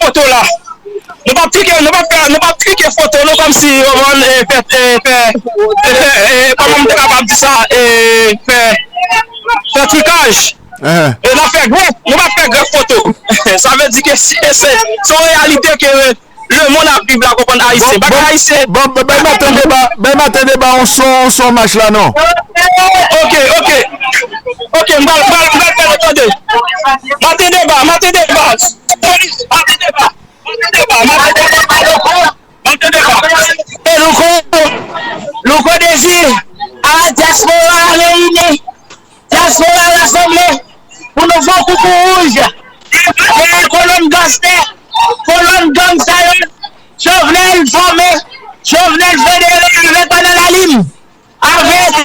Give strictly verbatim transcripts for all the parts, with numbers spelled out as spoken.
foto la. Nou p ap trike, nou p ap fè, nou p ap trike foto nou kòmsi, ou konprann, e, fè, e, fè, e, fè, e, kòman m te kapab di sa, e, fè, fè trikaj. E, n ap fè grèf, nou p ap fè grèf foto. Sa vle di ke se, se, se yon reyalite ke lemonn ap viv la, konprann, ayisyen. Bagay ayisyen. Bon, bay maten deba, bay maten deba, on son, on son mach la, non. Ok, ok. Ok, m pral, m pral, m pral fè nou tande. Maten deba, maten deba. Polis, maten deba. Maten deba, maten deba. Maten deba. E Louko, Louko Désir, a la diaspora réunie. Dyaspora rasanble pou nou fè yon koukouwouj dèyè kolòn gangstè, kolòn gang sa yo. Jovenel fòme, Jovenel federe avèk Pandan Lalim, avèk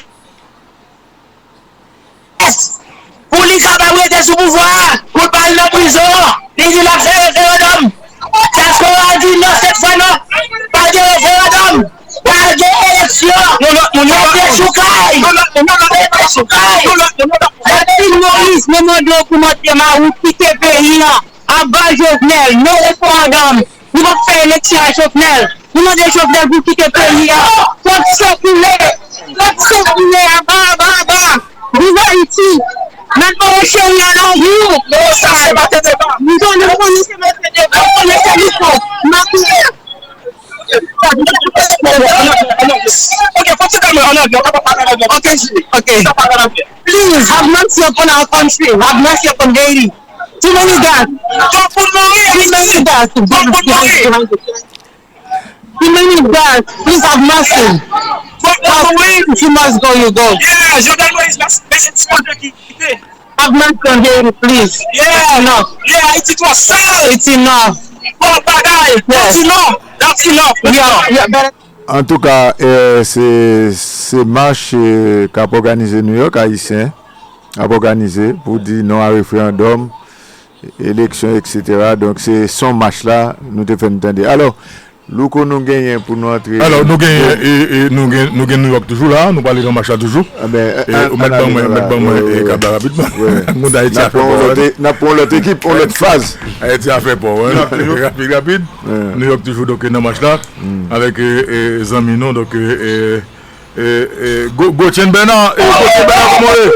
pou li kapab rete sou pouvwa a, pou l pa al nan prizon. Li di l ap fè referandòm. Dyaspora di non, sèt fwa non. Pa gen referandòm. Pa gen eleksyon. Mete choukay. Mete choukay. Lè Pil Moris, nou mande w pou montre Mawout kite peyi a. Aba Jovenel, non referandòm. Nou p ap fè eleksyon ak Jovenel. Nou mande Jovenel pou kite peyi a. Fòk san koule. Fòk san koule. Aba, aba, aba. Viv Ayiti. Mèt Moris cheri, I love you. Non, sa se pa te deba. Nou konnen, nou konnen se mete deba. Nou konnen se Louko. Makouyè. Ok, fòk se kalme an anglè. Ou kapab pale an anglè. Ok, ok. Ou kapab pale an anglè. Please have mercy upon our country. Have mercy upon Haiti. Too many deaths. Too many deaths. Too many deaths. Please have mercy. If you must go, you go. Yeah, Jovenel Moïse, mèsi, mèsi pou sa ki kite. Have mercy on Haiti, please. Yeah, no. Yeah, Haiti too sad. It's enough. Bon bagay. That's enough. That's enough. Yeah, yeah, better. Antouka, eh, se, se mach, eh, k ap òganize New York, Ayisyen ap òganize pou di non a referandòm, eleksyon, etsetera. Donk, se son mach la nou te fè n tande. Alò, Louko, nou genyen pou nou antre. Alò, nou genyen, e, e, nou gen, nou gen New York toujou la, nou prale nan mach la toujou. E, ou mèt ban mwen, mèt ban mwen, e, kab la rapidman. Moun Ayiti a fè pò, wi. N ap pran yon lòt ekip, yon lòt faz. Ayiti a fè pò, wi. Rapid, rapid. New York toujou, donk, nan mach la. Avèk, e, e, zanmi nou, donk, e, e, E, e, Go-, Gotyen Bèna, e, Gotyen Bèna, kòman w ye?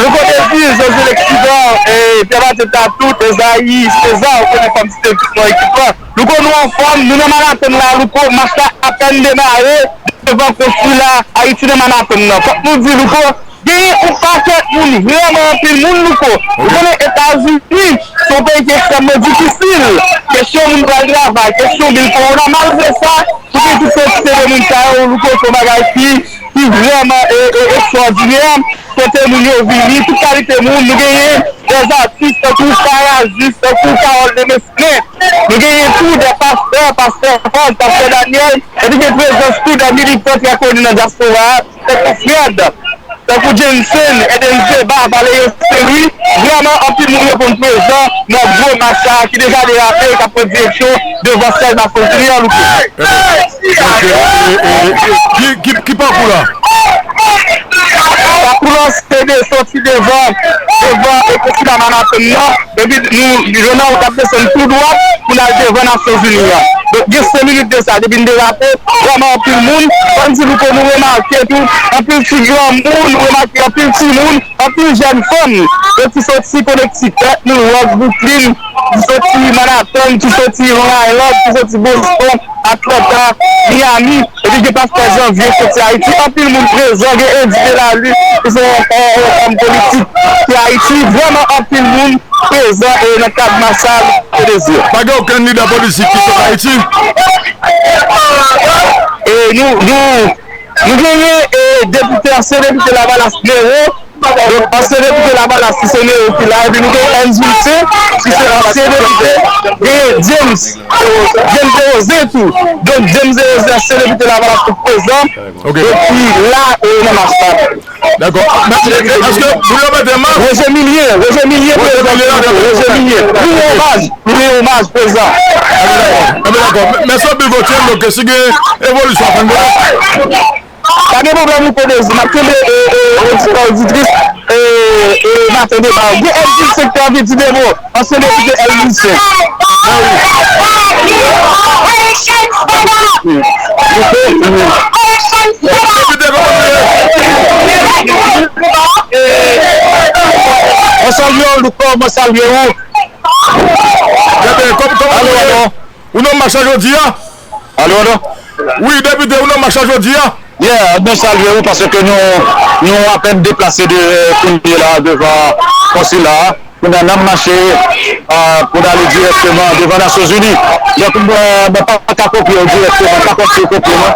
Louko Désir, José Lexivan, e, Pè Maten Tatou, Ezayi Seza, ou konnen fòm site tout nan ekip la. Louko, nou anfòm, nou nan Manhattan la, Louko, mach la apèn demare, devan konsila Ayiti nan Manhattan nan. Fòk nou di, Louko, genyen yon pakèt moun, vrèman anpil moun, Louko. Ou konnen Etazini, se yon peyi ki ekstrèmman difisil. Kesyon moun pral travay, kesyon bil kowona, malgre sa, Pou gen tout kantite de moun sa yo, Louko, se yon bagay ki, ki vrèman, e, e, ekstwòdinè, kote moun yo vini, tout kalite moun. Nou genyen dè atis tankou Farah Juste, tankou Carole Demesmin. Nou genyen tou dè pastè, pastè Fòs, pastè Daniel, epi gen prezans tou dè militan trè koni nan dyaspora a, tankou Fred, tankou Jensen, Eden Zeba, Valerio Saint-Louis, vrèman anpil moun reponn prezan nan gwo mach sa a ki deja derape, k ap pran direksyon devan syèj Nasyonzini an, Louko. Donk, e, e, e, ki, ki, ki pakou la? Pakou la, se de sòti devan, devan, e, konsila Manhattan nan. Epi nou, jounen an, w ap desann tou dwat pou n al devan Nasyonzini an. Donk, gen senk minit de sa, depi n derape, vrèman anpil moun, kòm si nou, nou remake tou, anpil ti granmoun, nou remake anpil timoun, anpil jèn fanm, yo ki soti Connecticut, New York, Brooklyn, ki soti Manhattan, ki soti Long Island, ki soti Boston, Atlanta, Miami, epi gen pastè Janvier soti Ayiti. Anpil moun prezan, gen Andy Delalu, ki se yon, yon, yon òm politik ki Ayiti. Vrèman anpil moun prezan, e, nan kad mach sa, Louko Désir. Pa gen okenn lidè politik ki sot Ayiti? E, nou, nou, nou genyen, e, depite, ansyen depite Lavalas, Nero, Donk, ansyen depite Lavalas ki se Nero ki la, epi nou gen Ernst Vilcin ki se ansyen depite, gen James, James Desrosiers tou. Donk, James Desrosiers, ansyen depite Lavalas ki prezan, e ki la, e, nan mach la. Dakò. Mèsi. Èske pou yo mete mas? Roger Milien, Roger Milien prezan. Roger Milien. Louis Omaj, Louis Omaj prezan. Enben dakò. Enben dakò. Mèsi anpil, Gauthier. Donk, si gen evolisyon, fè n konnen. Pa gen pwoblèm, Louko Désir. M ap kenbe, e, e, oditè, oditris, e, e, e, maten deba yo. Gen Elvis Saint k te anvi di de mo. Ansyen depite Elvis Saint. Depite, kòman w ye? Mwen salye w, Louko, mwen salye w. Depite, kòm, kòman w ye? Ou nan mach la jodi a? Alo, alo? Wi, depite, ou nan mach la jodi a? Yeah, nou salye w paske nou, nou apèn deplase de kounye la devan konsila a. Kounye a n ap mache, ah, pou n ale dirèkteman devan Nasyonzini. Donk, mwen, mwen pa ka kopye w dirèkteman, pa kòmsi w kopye mwen.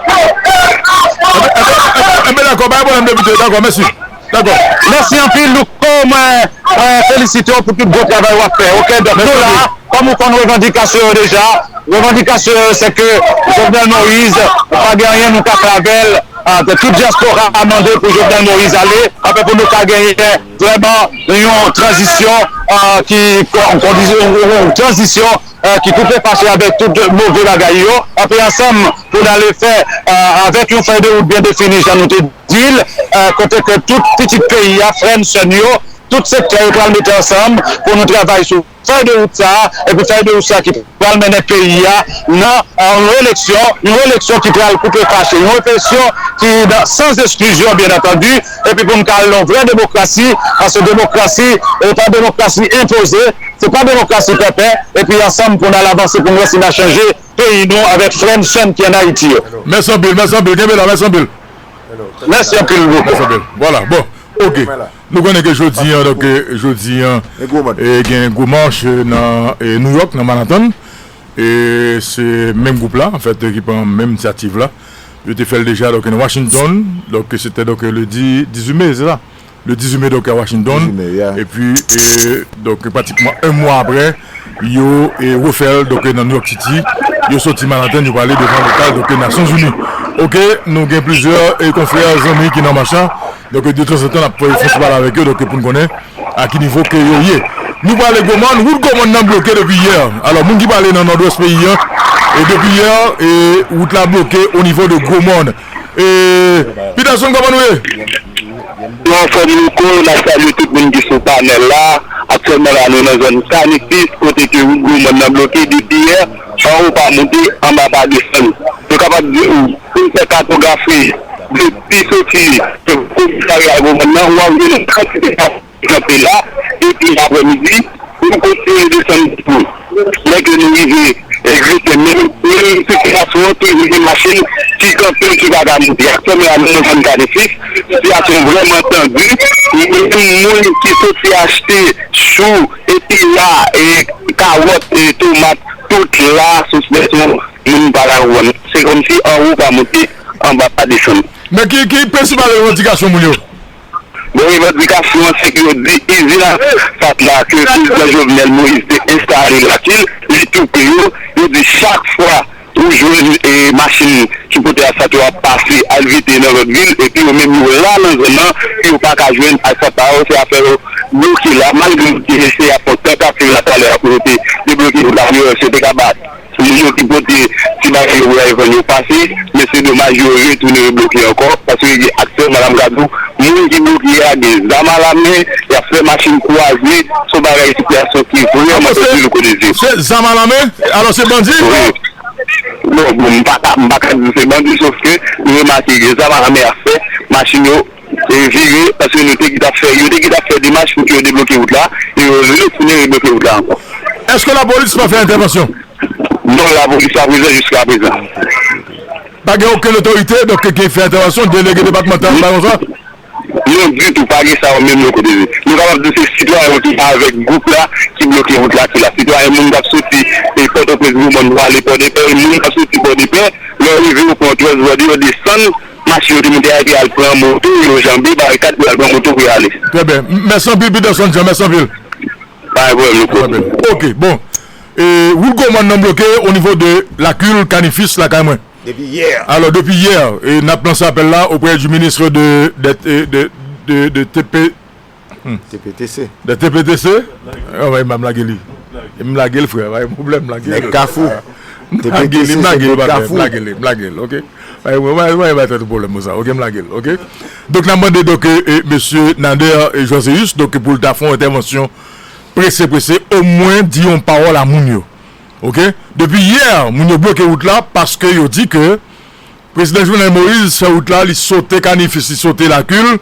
Enben, enben, enben, enben, dakò, pa gen pwoblèm, depite, dakò, mèsi. Dakò. Mèsi anpil, Louko, mwen, mwen felisite w pou tout bon travay w ap fè, oke? Donk, nou la, kòm ou konn revandikasyon yo deja, revandikasyon yo, se ke Jovenel Moïse, pa gen anyen nou ka fè avè l, ah, tout dyaspora a mande pou Jovenel Moïse ale, anfen, pou nou ka genyen vrèman yon tranzisyon, ah, ki, yon kondisyon, yon, yon tranzisyon, ah, ki koupe fache avèk tout move bagay yo, anfen, ansanm pou n ale fè, ah, avèk yon fèy de wout byen defini, jan nou te di l, ah, kote ke tout pitit peyi a, frè n, sè n yo, tout sektè yo pral mete ansanm pou nou travay sou fèy de wout sa a, epi fèy de wout sa a ki pral mennen peyi a nan, ah, yon eleksyon, yon eleksyon ki pral koupe fache, yon eleksyon ki nan sans eksklizyon, byen antandi, epi pou n ka al nan vrè demokrasi, paske demokrasi, e pa demokrasi enpoze, se pa demokrasi pèpè, epi ansanm pou n al avanse, pou n wè si n a chanje peyi nou avèk frè n, sè n ki ann Ayiti yo. Mèsi anpil, mèsi anpil, kenbe la, mèsi anpil. Mèsi anpil, Louko. Mèsi anpil. Vwala, bon, oke. Nou konnen ke jodi an, donk, eh, jodi an, eh, gen gwo mach, eh, nan, eh, New York, nan Manhattan. E se menm gwoup la, anfèt, ki pran menm inisyativ la. Yo te fè l deja, donk, nan Washington. Donk, se te, donk, le di, dizuit me, se sa? Le dizuit me, donk, a Washington. Dizuit me, yeah. Epi, e, donk, pratikman yon mwa apre, yo, e, refè l, donk, nan New York City. Yo soti Manhattan, yo prale devan lokal, donk, Nasyonzini. Oke, nou gen plizyè, e, konfrè, zanmi ki nan mach la. Donk, de tanzantan, n ap fè franchi pale avèk yo, donk, pou n konnen a ki nivo ke yo ye. Nou prale Gwo Mòn, wout Gwo Mòn nan bloke depi yè. Alò, moun ki prale nan nòdwès peyi an, e depi yè, e wout la bloke o nivo de Gwo Mòn. E, Peterson, kòman nou ye? Nou anfòm, Louko, n ap salye tout moun ki sou panèl la. Aktyèlman la, nou nan zòn Kanifis, kote ke wout Gwo Mòn nan bloke depi yè, anwo pa monte, anba pa desann. Nou kapab di w, pou n fè katografi, depi soti komisarya Gwo Mòn nan, w ap jwenn yon kantite kanpe la, epi aprèmidi, nou kontinye desann tou. Lè ke nou rive, e, Gresten, menm, menm sitiyasyon an, toujou gen machin ki kanpe, ki pa ka monte. Aktyèlman la, nou nan zòn Kanifis, sitiyasyon vrèman tandi. Menm moun ki soti achte chou, epina, e, kawòt, e, tomat, tout la, sou sitiyasyon moun pa ka vann. Se kòmsi anwo pa monte, anba pa desann. Men ki, ki prensipal revandikasyon moun yo? Bon, revandikasyon an, se ke yo di izin asfalt la ke prezidan Jovenel Moïse te enstale lakil, li tou pre yo. Yo di chak fwa ou jwenn, e, machin ki pote asfalt yo ap pase al vide nan lòt vil, epi yo menm yo la nan zòn nan, yo pa ka jwenn asfalt pa yo, se afè yo bloke la, malgre yo te eseye ap fè yon tantativ la talè a pou yo te debloke wout la, yo te ka bat moun yo ki pote ti bagay yo pou y al vann yo pase, men se domaj yo retounen rebloke ankò, paske gen aktè, madanm Gadou, moun ki bloke a gen zam alamen, y ap fè machin kwaze, se yon bagay sitiyasyon ki vrèman tandi, Louko Désir. Se zam alamen? Alò se bandi? Wi. Non, bon, m pa ka, m pa ka di se bandi, sòf ke nou remake gen zam alamen ap fè, machin yo, e, vire, paske nou te gentan fè, yo te gentan fè demach pou ke yo debloke wout la, e yo retounen rebloke wout la ankò. Èske lapolis pa fè entèvansyon? Non, lapolis pa prezan jiska prezan. Pa gen okenn otorite, donk, ki fè entèvansyon, delege depatmantal, bagay konsa? Non, ditou, pa gen sa yo menm, Louko Désir. Nou kapab di se sitwayen yo ki avèk gwoup la ki bloke wout la, ki la. Sitwayen, moun k ap soti, e, Pòtoprens, Gwo Mòn, pou ale Pòdepè, e moun k ap soti Pòdepè, lè yo rive, yo pran Trust Road, yo desann, machin yo te monte a, epi al pran moto, yo janbe barikad pou y al pran moto pou y ale. Trè byen. M-, mèsi anpil, Peterson Jean, mèsi anpil. Pa gen pwoblèm, Louko. Trè byen. Oke, bon. E, wout Gwo Mòn nan bloke o nivo de Lakil, Kanifis, lakay mwen. Depi yè. Alò, depi yè, e, n ap lanse apèl la auprès du ministre de, de, de, de, de T P, hmm. T P T C. De T P T C. Ah, ouais, m lage li. M lage l, frè. Pa gen pwoblèm, m lage l. Nèg Kafou. M lage li, m lage li, m lage li, m lage li, ok? Mwen, mwen, mwen, mwen, tèt pwoblèm pou sa, ok? M lage li, ok? Donk, n ap mande, donk, e, e, mesye Nader, e, Joséus, donk, pou l ta fè yon entèvansyon prese, prese, omwen di yon pawòl a moun yo, ok? Depi yè, moun yo bloke wout la paske yo di ke Prezidan Jovenel Moïse fè wout la, li sote Kanifis, li sote Lakil,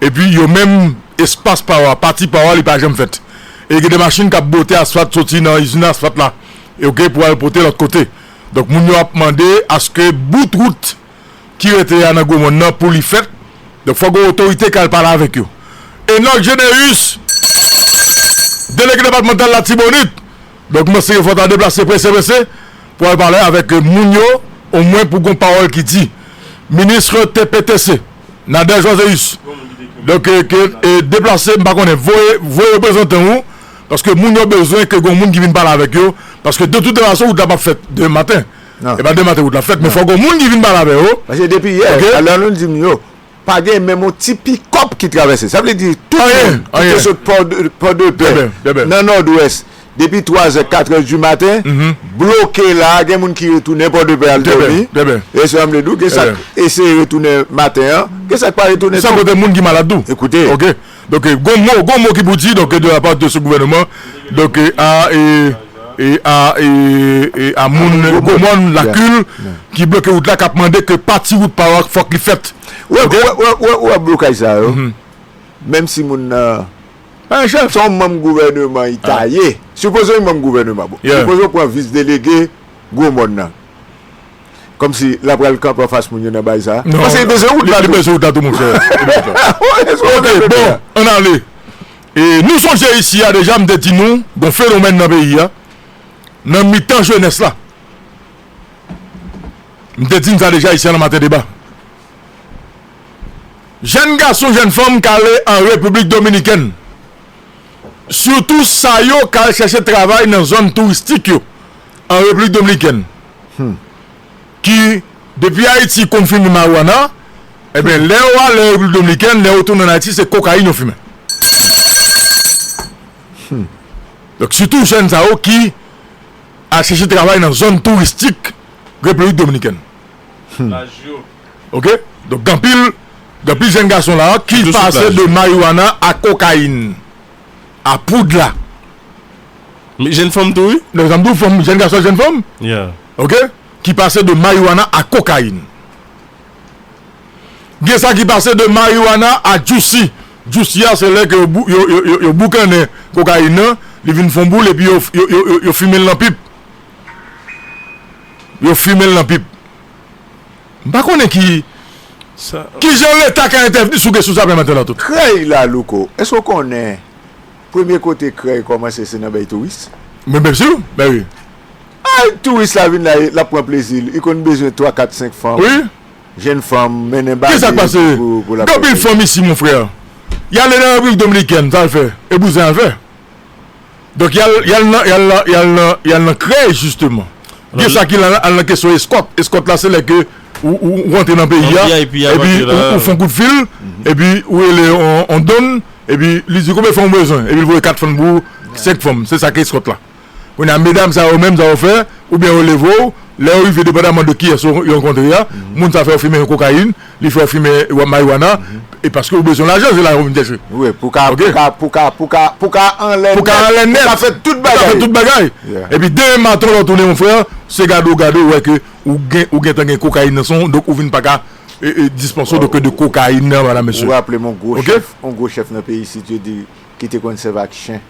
epi yo menm, espas pa yo a, pati pa yo a, li pa janm fèt. E gen de machin k ap bote asfalt soti nan izin asfalt la, e ok, pou al pote lòt kote. Donk, moun yo ap mande aske bout wout ki rete a nan Gwomòn nan pou li fèt. Donk, fòk gen otorite k al pale avèk yo. Enoch Généus, delege depatmantal Latibonit, donk, mwen se fò ta deplase prese, prese pou al pale avèk, e, moun yo, omwen pou gon pawòl ki di. Minis T P T C, Nader Joséus. Donk, e, ke, e, deplase, m pa konnen, voye, voye reprezantan ou, paske moun yo bezwen ke gon moun ki vin pale avèk yo, paske de tout fason, wout la p ap fèt demen maten. E pa demen maten wout la fèt, men fò gon moun ki vin pale avè yo. Paske depi yè, alò nou di m yo, pa gen menm yon ti pikòp ki travèse. Sa vle di tout moun ki te sot Pò de, Pò de Pè nan Nòdwès, depi twa zè, kat è di maten, bloke la, gen moun ki retounen Pò de Pè al dòmi. E se sa m vle di w, gen sa k eseye retounen maten an, gen sa k pa retounen tou. San konte moun ki malad tou. Ekoute. Ok. Donk, e, gon mo, gon mo ki pou di, donk, de la part de ce gouvernement, donk, e, a, e, e a, e, e a moun Gwomòn, Lakil, ki bloke wout la, k ap mande ke pati wout pa yo a fòk li fèt. Ou wè, ou wè, ou wè, ou wè blokaj sa yo, menm si moun nan, se yon manm gouvèneman li ta ye, sipoze yon manm gouvèneman, bon, sipoze w pran vis delege Gwomòn nan. Kòmsi l ap pral kanpe anfas moun yo nan bagay sa. Non, paske li bezwen wout la tou. Li bezwen wout la tou, monchè. Ok, bon, ann ale. E nou sonje isi a deja, m te di nou, gon fenomèn nan peyi a, nan mitan jenès la. M te di n sa deja isi a nan Maten Deba. Jèn gason, jèn fanm k ale an Repiblik Dominikèn. Sitou sa yo k al chèche travay nan zòn touristik yo an Repiblik Dominikèn. Ki, depi Ayiti konn fimen mariwana, ebyen, lè yo ale Repiblik Dominikèn, lè yo tounen an Ayiti, se kokayin yo fimen. Donk, sitou jèn sa yo ki al chèche travay nan zòn touristik Repiblik Dominikèn. Laj yo. Ok? Donk, gen anpil, gen anpil jèn gason la ki pase de mariwana a kokayin, a poud la. Men jèn fanm tou, wi. Non, sa m di w, fanm, jèn gason, jèn fanm. Ok? Ki pase de mariwana a kokayin. Gen sa ki pase de mariwana a juicy. Juicy a, se lè ke yo bou-, yo, yo, yo, yo boukannen kokayin nan, li vin fon boul, epi yo, yo, yo, yo, yo fimen l nan pip. Yo fimen l nan pip. M pa konnen ki, kijan Leta ka entèvni sou kesyon sa, Pè Maten Latout. Krèy la, Louko, èske w konnen premye kote krèy kòmanse se nan bèy touris? Men byen si, men wi. Ay, touris la vin la, l ap pran plezi l, li konn bezwen twa, kat, senk fanm. Wi. Jèn fanm, mennen bale pou, pou l ap fè plezi. Gen anpil fanm isi, mon frè. Y ale nan Repiblik Dominikèn, sa l fè? E bouzen al fè. Donk, y al, y al nan, y al nan, y al nan, y al nan krèy, jisteman. Gen sa ki al, al nan kesyon eskòt. Eskòt la, se lè ke ou, ou, ou rantre nan peyi a, epi ou, ou fè yon kout fil, epi ou rele on, on don, epi li di konbyen fanm ou bezwen, epi l voye kat fanm pou ou, senk fanm. Se sa ki eskòt la. Kounye a, medam sa yo menm, sa yo fè, oubyen yo leve w, lè yo rive, depandaman de kiyès yo rankontre a, moun sa fè yo fimen yon kokayin, li fè yo fimen mariwana, e paske ou bezwen lajan, se la yo vin chèche. Wi, pou ka, pou ka, pou ka, pou ka, pou ka anlè nèt, pou ka fè tout bagay. Pou ka fè tout bagay. Epi demen maten, lè w tounen, mon frè, se gade w gade, ou wè ke ou gen, ou gentan gen kokayin nan san w, donk ou vin pa ka, e, e, dispanse w donk de kokayin nan, madam, mesye. Ou raple m yon gwo chèf, yon gwo chèf nan peyi isit, yo di, ki te konn sèvi ak chen.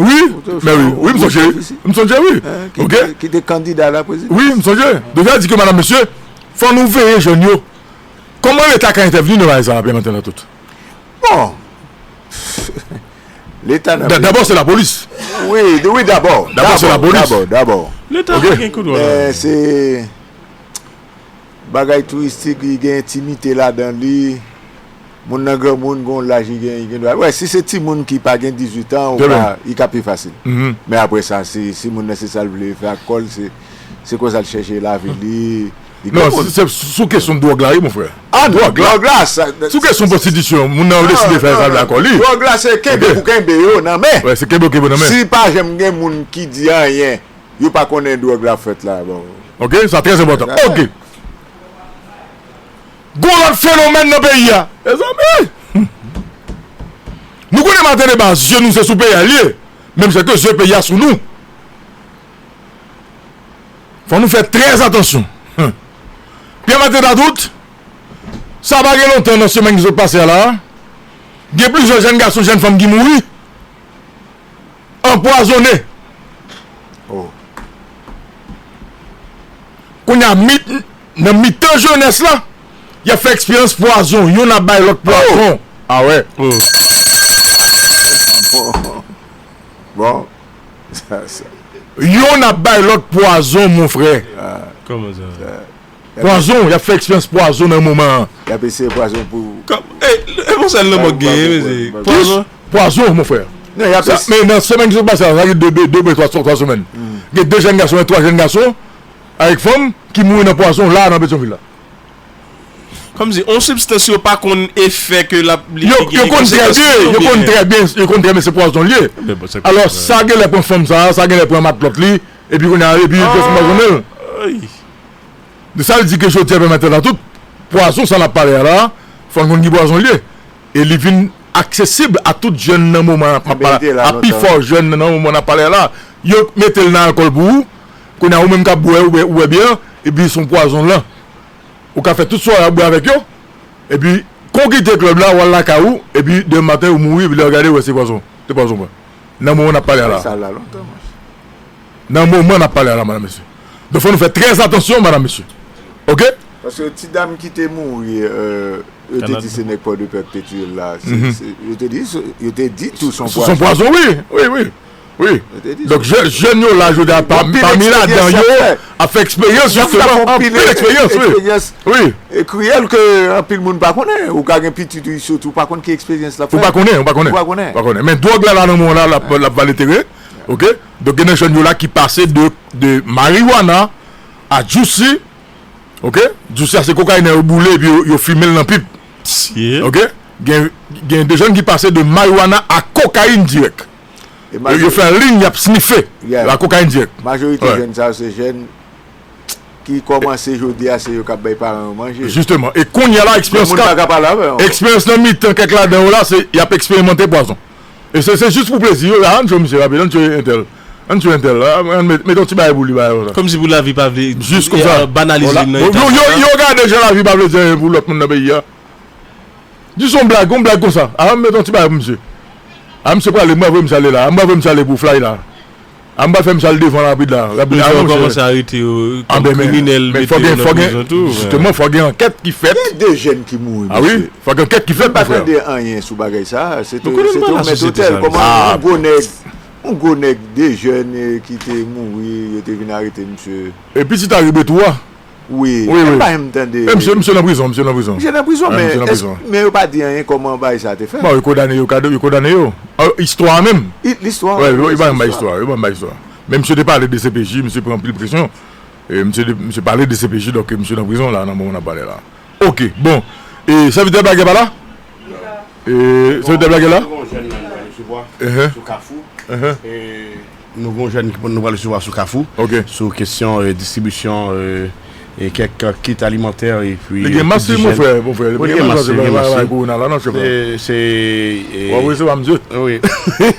Wi, men wi, wi, m sonje, wi. M sonje, wi. Ki te, ki te kandida la prezidan. Wi, m sonje. Donk, sa di ke, madam, mesye, fò nou veye jèn yo. Kòman Leta ka entèvni nan bagay sa a, Pè Maten Latout? Bon. Leta nan peyi. Dabò, se lapolis. Wi, wi, dabò. Dabò, se lapolis. Dabò, dabò. Leta pa gen kout wòl. Men se bagay touristik, li gen entimite ladan li. Moun nan granmoun, gen yon laj, li gen, li gen dwa. Wè, si se timoun ki pa gen dizuit an, ou ka, li ka pi fasil. Men apre sa, si, si moun nan se sa l vle fè ak kò l, se, se konsa l chèche lavi li. Non, se sou kesyon dwòg la, wi, mon frè. Ah, non, dwòg la, sa, sou kesyon pwostitisyon, moun nan deside fè sa l vle ak kò li. Dwòg la, se kenbe pou kenbe yo nan men. Wè, se kenbe pou kenbe nan men. Si pa janm gen moun ki di anyen, Yo pa konnen dwòg la fèt la, bon. Ok, sa trè enpòtan. Ok. Gon lòt fenomèn nan peyi a. Mezanmi! Nou konnen maten deba, zye nou se sou peyi a l ye. Menm jan ke zye peyi a sou nou. Fò nou fè trè atansyon. Pyè Maten Tatout, sa pa gen lontan nan semèn ki sot pase a la, gen plizyè jèn gason, jèn fanm ki mouri. Anpwazonnen. Oh. Kounye a, nan mitan jenès la, y ap fè eksperyans pwazon. Youn ap bay lòt pwazon. Ah wè. Bon. Bon. Youn ap bay lòt pwazon, mon frè. Kòman sa? Pwazon, y ap fè eksperyans pwazon nan moman an. Y ap eseye pwazon pou. Kòm, e, e pou sèl nan mòg genyen, mesye. Pwazon? Pwazon, mon frè. Non, y ap eseye. Men nan semèn ki sot pase a, sa gen de, de, de, twa, twa semèn. Gen de jèn gason, twa jèn gason, avèk fanm, ki mouri nan pwazon la, nan Petyonvil la. Kòmsi, on sibstans yo pa konn efè ke l ap, li gen konsekans li yo, yo konn trè byen, yo konn trè byen se pwazon l ye. Alò, sa genlè pran fanm sa, sa genlè pran matlòt li, epi kounye a, epi yo fè anpwazonnen l. De sa l di ke jodi a, Pyè Maten Tatout, pwazon sa n ap pale a la, fò n konn ki pwazon l ye. E li vin aksesib a tout jèn nan moman an, m ap pale a, a pifò jèn nan moman n ap pale a la. Yo mete l nan alkòl pou ou, kounye a ou menm k ap bwè, ou bwè, ou bwè byè, epi se yon pwazon lan. Ou ka fè tout sware ap bwè avèk yo, epi kon kite klèb la, w al lakay ou, epi demen maten ou mouri, epi lè yo gade, yo wè se pwazon, se pwazon pran. Nan moman n ap pale a la. Sa la lontan, monchè. Nan moman n ap pale a la, madam, mesye. Donk, fò nou fè trè atansyon, madam, mesye. Ok? Paske ti dam ki te mouri, euh, yo te di se nèg Pòdepè ki te tiye l la. Se, se, yo te di, yo te di tou se yon pwazon. Se yon pwazon, wi, wi, wi. Wi. Yo te di. Donk, jè-, jèn yo la, jodi a, pa-, pami ladan yo, ap fè eksperyans, jisteman, anpil eksperyans, wi. Wi. E kriyèl ke anpil moun pa konnen. Ou ka gen pitit ou, soti, ou pa konn ki eksperyans l ap fè. Ou pa konnen, ou pa konnen. Ou pa konnen. Ou pa konnen. Men dwòg la, la, nan moman la, l ap, l ap vale teren. Ok? Donk, gen nan jèn yo la ki pase de, de marijuana a juicy. Ok? Juicy a se kokayin nan yo boule epi yo, yo fimen l nan pip. Ok? Gen, gen de jèn ki pase de marijuana a kokayin dirèk. Yo, yo fè liy, y ap snife la kokayin dirèk. Majorite jèn sa yo se jèn ki kòmanse jodi a, se yo k ap bay paran yo manje. Jisteman. E kounye a la, eksperyans, eksperyans nan mitan kèk ladan yo la, se y ap eksperimante pwazon. E se, se jis pou plezi yo, ann tchwe misye rapid, ann tchwe entèl. Ann tchwe entèl, ann met, met yon ti bagay pou li, bagay konsa. Kòmsi pou lavi pa vle, jis konsa, euh, banalize li nan eta sa. Yo, yo, yo gade jan lavi pa vle di anyen pou lòt moun nan peyi a. Di se yon blag, yon blag konsa. A, m met yon ti bagay pou misye. A, misye prale, m pral voye misye ale la. A, m pral voye misye ale pou fly la. A, m pral fè misye al devan rapid la. Rapid la, monchè. Kòmanse arete yo kòm kriminèl, mete yo nan prizon tou. Jisteman, fò gen ankèt ki fèt. Gen de jèn ki mouri, mesye. A wi, fò gen ankèt ki fèt, mon frè. M pa tande anyen sou bagay sa. Se te, se te yon mèt otèl. Kòman yon gwo nèg, yon gwo nèg, de jèn, eh, ki te mouri, yo te vin arete misye. E pitit Ari Betou a. Wi, wi, m pa janm tande. E misye, misye nan prizon, misye nan prizon. Misye nan prizon, men yo pa di anyen kòman bagay sa te fèt. Bon, yo kondane yo, yo kondane yo. Istwa a menm. Istwa a menm. Yo pa janm bay istwa, yo pa janm bay istwa. Men misye te pale de C P J, misye pran anpil presyon. E misye, misye pale de C P J, donk misye nan prizon la, nan moman n ap pale la. Ok, bon. E sèvitè Blagè pa la? E sèvitè Blagè la? Gen yon jèn la nou pral resevwa sou Kafou. Nou gen yon jèn ki nou pral resevwa sou Kafou, sou kesyon, eh, distribisyon, eh, eh, kèk kit alimantè epi, eh, kit dijèn. Wi, gen mas, wi, gen mas, wi. Se, se, eh, w ap resevwa misye? Wi.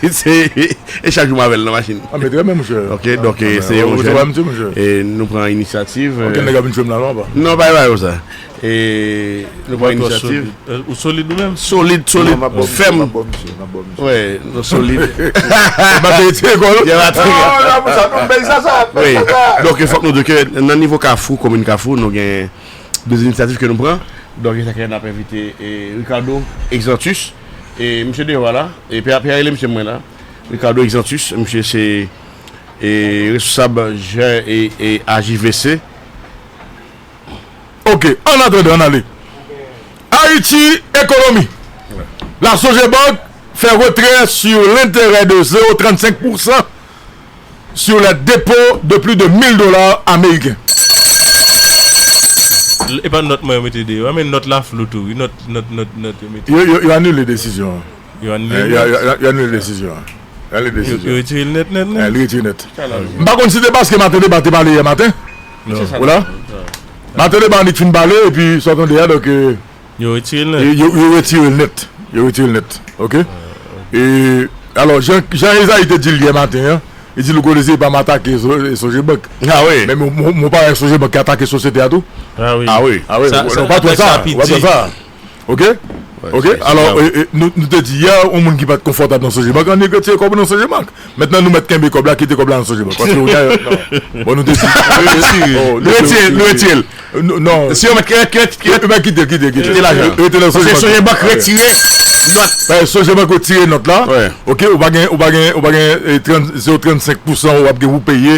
Se, e chak jou m avè l nan machin. A, men trè byen, monchè. Ok, donk, eh, se yon jèn. W ap resevwa misye, monchè? E nou pran inisyativ. Ok, nèg ap vin tchwe m la, non, pa? Non, pa, pa, pa sa. E nou pran inisyativ. Ou solid ou menm? Solid, solid, fèm. Wi, nou solid. Bateri ti ekòl. Wi. Donk, fòk nou di ke nan nivo Kafou, komin Kafou, nou gen de inisyativ ke nou pran. Donk, e sa ke n ap envite, e, Ricardo Exantus. E misye deyò a la. E Pè a, Pè a rele misye mwen la. Ricardo Exantus, misye se, e, responsab J, e, e, A J V C. Ok, an atandan, ann ale. Ayiti Ekonomi. La Sogebank fait retrait sur l'intérêt de zéro trente-cinq pour cent sur les dépôts de plus de mille dollars américains. E pa nòt mwen yo mete deyò, men nòt la flou tou, wi, nòt, nòt, nòt, nòt yo mete. Yo, yo, yo anile desizyon an. Yo anile. Eh, yo, yo, yo, yo anile desizyon an. Yo, yo retire l nèt, nèt, nèt. Li retire nèt. M pa konn si te paske Maten Deba te pale yè maten. Ou la? Maten Deba annik fin pale, epi sa w tande a, donk, euh, yo retire l nèt. Yo, yo retire l nèt. Yo retire l nèt. Ok? E, alò, jan, jan Ezayi te di l yè maten an, li di l kote se pa m atake So- Sogebank. Ah wi. Men mwen, mwen, mwen pa wè Sogebank ki atake sosyete a tou. Ah wi. Ah wi. Ah wi, sa, ou, sa, ou pa twò sa, ou pa twò sa. Ok? Ok, alò, e, e, nou, nou te di yè, yon moun ki pa t konfòtab nan Sogebank, annik retire kòb ou nan Sogebank. Mentnan, nou mèt kenbe kòb la, kite kòb la nan Sogebank. Paske ou gen, bon, nou te di, retire, nou retire l. Non, non. Si yo mèt, kite, kite, kite. Kite lajan. Rete nan Sogebank. Paske Sogebank retire nòt. Sogebank retire nòt la. Ok, ou pa gen, ou pa gen, ou pa gen, e, trant, zewo trannsenk pousan ou ap gen pou peye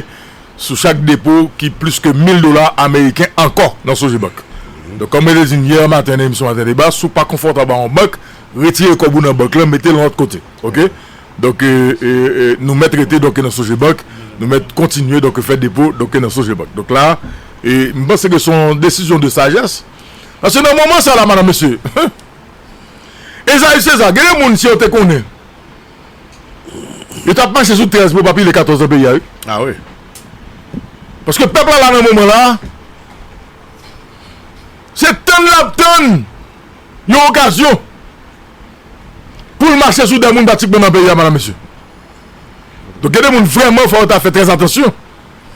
sou chak depo ki plis ke mil dola ameriken ankò nan Sogebank. Donk, kòm mwen te di n yè maten nan emisyon Maten Deba, si w pa konfòtab a yon bank, retire kòb ou nan bank lan, mete l yon lòt kote. Ok? Donk, e, e, e, nou mèt rete, donk, nan Sogebank, nou mèt kontinye, donk, fè depo, donk, nan Sogebank. Donk la, e, m panse ke se yon desizyon de sajès. Paske nan moman sa la, madam, mesye, Ezayi Seza, gen de moun, si yo te konnen, yo t ap mache sou trèz pou pa pile katòz nan peyi a, wi. Ah wi. Paske pèp la la nan moman la, se tann l ap tann yon okazyon pou l mache sou dè moun pratikman nan peyi a, madam, mesye. Donk, gen de moun vrèman fò yo ta fè trè atansyon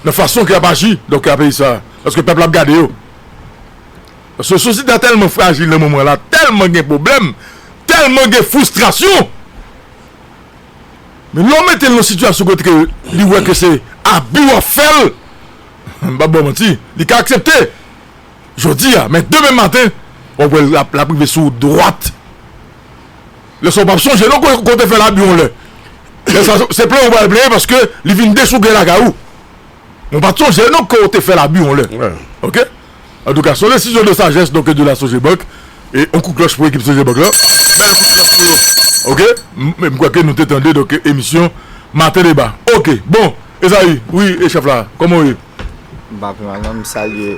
nan fason ke y ap aji, donk, a peyi sa a. Paske pèp la ap gade yo. Paske sosyete a tèlman frajil nan moman la, tèlman gen pwoblèm, tèlman gen fristrasyon. Men lè w mete l nan sitiyasyon kote ke li wè ke se abi w ap fè l, m p ap ba w manti, li ka aksepte jodi a, men demen maten, w ap wè l ap, l ap rive sou ou dwat. Lè sa w p ap sonje non ke, ke w te fè l abi yon lè. Lè sa, se plenyen w pral plenyen paske li vin dechougre lakay ou. Mwen pa t sonje non ke w te fè l abi yon lè. Ok? Antouka, se yon desizyon de sajès, donk, de la Sogebank. E yon kou klòch pou ekip Sogebank la. Bèl kou klòch pou yo. Ok? M, m kwè ke nou te tande, donk, emisyon Maten Deba. Ok. Bon, Ezayi, wi, e chèf la, kòman w ye? M pa pi mal, non, m salye,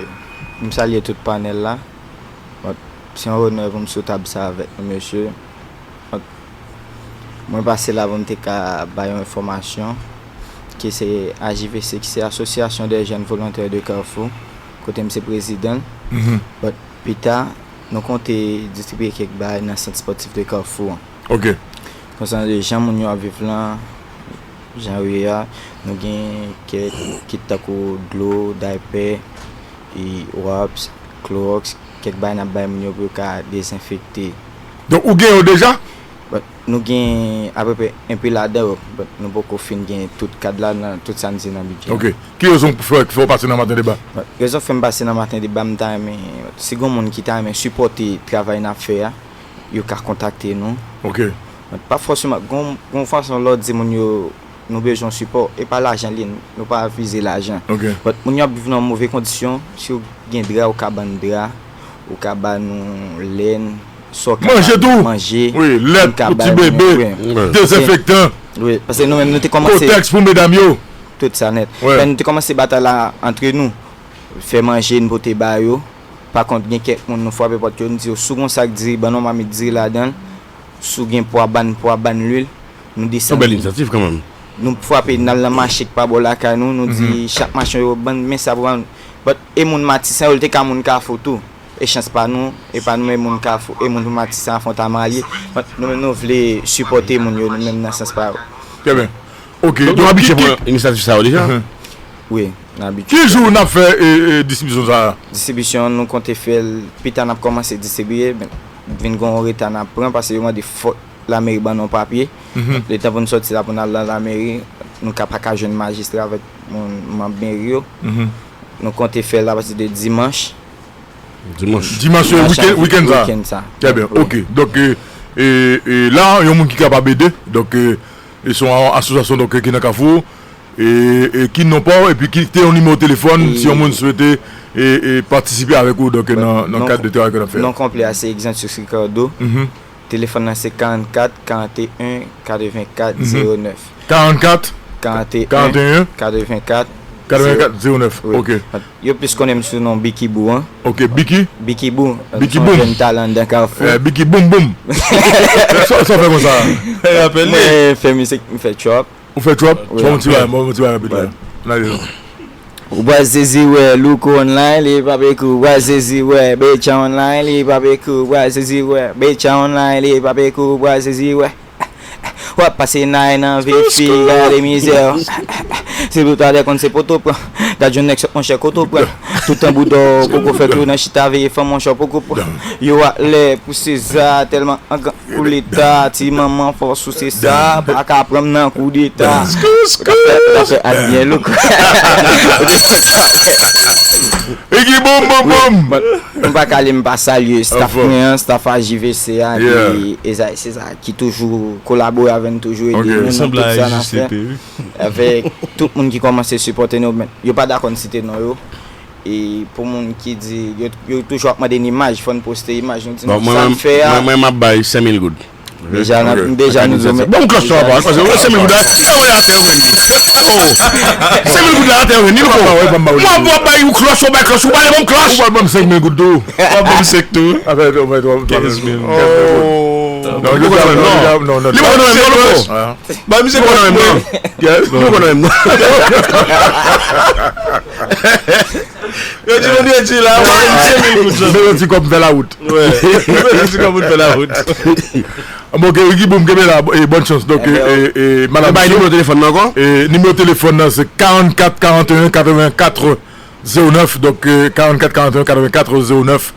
m salye tout panèl la. Bon, se yon onè pou m sou tab sa avèk nou, mesye. Mwen pase la pou m te ka bay yon enfòmasyon ke se A J V C, ki se Association des Jeunes Volontaires de Carrefour, kote m se prezidan l. But pita, nou konte distribiye kèk bagay nan sant espòtif de Carrefour an. Ok. Konsènan de jan moun yo ap viv lan, jan yo ye a, nou gen kèk kit tankou dlo, daypè, e wipes, klowòks, kèk bagay n ap bay moun yo pou yo ka dezenfekte. Donk, ou gen yo deja? But nou gen apeprè enpe ladan yo, but nou poko fin gen tout kad la nan tout sa n di nan bidjè. Ok. Ki rezon k fè, k fè w pase nan Maten Deba? But rezon k fè m pase nan Maten Deba, m ta renmen, si gen moun ki ta renmen sipòte travay n ap fè a, yo ka kontakte nou. Ok. But pa fòseman, gon, gon fason lè w di moun yo, nou bezwen sipò, e pa lajan li ye, nou pa vize lajan. Ok. But moun yo ap viv nan move kondisyon, si w gen dra, ou ka ban n dra, ou ka ba nou lèn, sa w ka ba nou manje, wi, lèt pou ti bebe, dezenfektan. Wi, paske nou menm, nou te kòmanse. Kotèks pou medam yo. Tout sa nèt. Wi. Fè nou te kòmanse batay la antre nou. Fè manje, n pote ba yo. Pa kont, gen kèk moun, nou frape pòt yo, n di yo, si w gon sak diri, ban n yon mamit diri ladan l. Si w gen pwa, ban n pwa, ban n lwil. Nou desann. Yon bèl inisyativ kanmenm. Nou frape, n al nan mache k pa bò lakay nou, nou di chak machann yo, ban n men sa pou ban n. But e moun Matisan yo, l te ka moun Kafou tou. E chans pa nou, e pa nou, e moun Kafou, e moun Matisan a Fontamara l ye. But nou menm, nou vle sipòte moun yo, nou menm nan sans pa yo. Trè byen. Ok, donk, donk, w abitye pran inisyativ sa yo deja? Wi, n abitye. Ki jou n ap fè, e, e, distribisyon sa a? Distribisyon, nou konte fè l, pita n ap kòmanse distribiye, men vin gen yon reta n ap pran, paske yo mande fòk lameri ban nou papye. Letan pou n sòti la, pou n al nan lameri, nou ka pa ka jwenn majistra avèk moun, manm meri yo. Nou konte fè l apati de dimanch. Dimanch. Dimanch, e, wikenn, wikenn sa. Wikenn sa. Trè byen, ok. Donk, e, e, e la, yon moun ki kapab ede, donk, e, e se yon asosyasyon, donk, ki nan Kafou, e, e ki non pa w, epi kite yon nimewo telefòn, si yon moun swete, e, e patisipe avèk ou, donk, nan, nan kad de travay ke n ap fè. Non konplè a, se Exantus Ricardo. Telefòn nan se karannkat, karanteyen, katrevenkat, zewo nèf. Karannkat, karanteyen, katrevenkat, Katrevenkat zewo nèf. Wi. Ok. Yo plis konnen m sou non Biki Bou an. Ok, Biki? Biki Bou. Biki Boum. Jèn talan nan Kafou. Eh, Biki Boum Boum. Sa, sa w fè konsa? Rapèl li. Mwen fè mizik, m fè trap. Ou fè trap? Wi. Bon, ti bagay, bon, ti bagay rapid la. N ale non. Ou bwè zezi wè, Louko online, li pa pe kou. Ou bwè zezi wè, Betcha online, li pa pe kou. Ou bwè zezi wè, Betcha online, li pa pe kou. Ou bwè zezi wè. W ap pase nay nan vye fi, gade mizè. Se pou talè konn se poto pran. Gad yon nèg sòt monchè koto pran. Toutan boudò, poko fè tou nan chita veye fanm monchè poko pran. Yo a lè pou Seza, tèlman angan pou leta, ti manman fò sou se sa, pa ka pran m nan koudeta. Ou ta fè, ou ta fè ak byen louk. Biki Boum Boum Boum. M pa ka li m pa salye staff mwen an, staff a J V C a, ki Ezay Seza, ki toujou kolabore avè n, toujou ede nou nan tout sa n ap fè. Avèk tout moun ki kòmanse sipòte nou, men yo pa dakò n site non yo. E pou moun ki di, yo, yo toujou ap mande n imaj, fò n poste imaj, nou di nou sa n fè a. Mwen, mwen, m ap bay senk mil goud. Deja, n ap, deja nou di men. Bon, klòch la, paske senk mil goud la, sa w atè yo menm. Oh. Senk mil goud la atè yo, ni louko. Mwen, mwen bay yon klòch, ou bay klòch, ou pa le bon klòch. Ou pa ban m senk mil goud tou. W ap ban m senk tou. Afè, w ap ban m kenz mil. Oh. Non, non, non, non, non. Li pa konn menm non, louko. Ba misye konn menm non. Li pa konn menm non. Yo di nou, yo di la, w ap ban m senk mil goud. Mwen yon ti kòb fè la wout. Wi. Mwen yon ti kòb fè la wout. Bon, ok, Ricky Boom, kenbe la, e, bòn chans. Donk, e, e, e, madanm, bay nimewo telefòn nan ankò? E, nimewo telefòn nan, se karannkat karanteyen katrevenkat zewo nèf. Donk, e, karannkat karanteyen katrevenkat zewo nèf.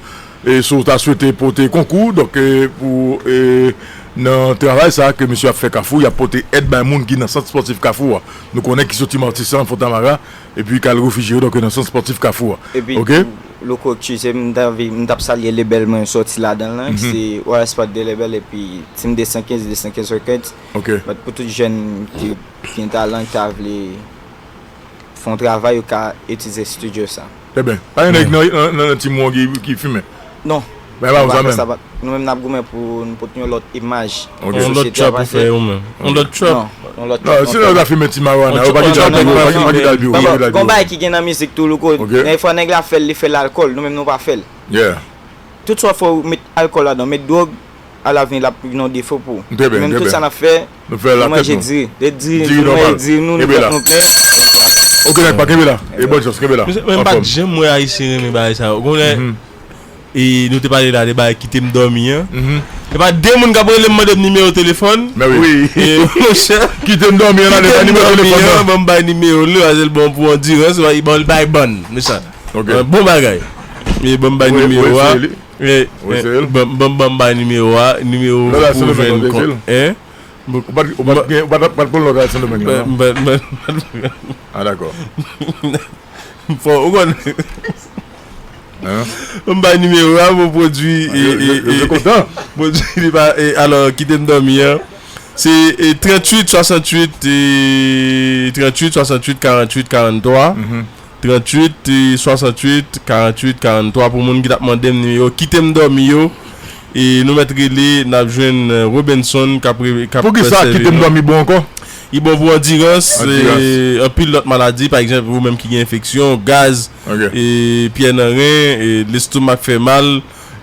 E, si w ta swete pote konkou, donk, e, pou, e, nan travay sa a ke misye ap fè Kafou, y ap pote èd bay moun ki nan sant spòtif Kafou a. Nou konnen ki soti Matisan, Fontamara, epi k al refijye yo, donk, nan sant spòtif Kafou a. Epi, ok? Louko, eskize m, m t anvi, m t ap salye lebèl mwen sòti ladan l lan, se Wallace Pat de Lebèl, epi Team de san kenz, de san kenz Records. Ok. But pou tout jèn ki, ki gen talan, ki ta vle fè yon travay, yo ka itilize studio sa. Trè byen. Pa gen nèg nan, nan, nan team ou an ki, ki fimen? Non. Bagay pa konsa menm. Nou menm n ap goumen pou n pote yon lòt imaj nan sosyete a, paske yon lòt trap ou fè ou menm. Yon lòt trap. Non, yon lòt trap. Non, si nou ta fimen ti marijuana, yo pa gen dal pi wo, pa gen dal pi wo, pa gen dal pi wo. Gon bagay ki gen nan mizik tou, Louko. Ok. Gen fwa nèg la fè l, li fè l alkòl, nou menm nou pa fè l. Yeah. Tout sa w fè, w met alkòl ladan, w met dwòg, alavni l ap vin yon defo pou ou. Trè byen, trè byen. Nou menm tout sa n ap fè, nou fè l ak tèt nou. Nou manje diri, de diri, nou manje diri, nou, nou fè nou plen. Ok, nèg pa, kenbe la. E bòn chans, kenbe la. Mwen pa t janm wè Ayisyen renmen bagay sa yo. Gon lè, e nou te pale la de bagay kite m dòmi an. Se pa de moun k ap rele m mande m nimewo telefòn. Mè wi. E, monchè. Kite m dòmi an, la, de nimewo telefòn nan. Ban m bay nimewo l, Azèl bon pou andirans, ban l bay bann, mechan. Ok. Bon bagay. E ban m bay nimewo a. E, ban, ban, ban m bay nimewo a, nimewo pou jwenn kont. Hein? Ou pa t, ou pa t gen, ou pa t, pa t pran lòt la Sendomeng la, non? Ah, dakò. Fò, ou konn. Hein? M bay nimewo a pou pwodui, e, e, e, pwodui li pa, e, alò, kite m dòmi an. Se, e, tranntuit swasanntuit, e, tranntuit swasanntuit karanntuit karanntwa. Tranntuit, e, swasanntuit karanntuit karanntwa pou moun ki t ap mande m nimewo, kite m dòmi yo. E nou mèt rele, n ap jwenn, e, Robenson k ap re-, k ap. Poukisa kite m dòmi bon ankò? Li bon pou andirans, e, anpil lòt maladi, pa egzanp, ou menm ki gen enfeksyon, gaz, e, pyè nan ren, e, lestomak fè mal,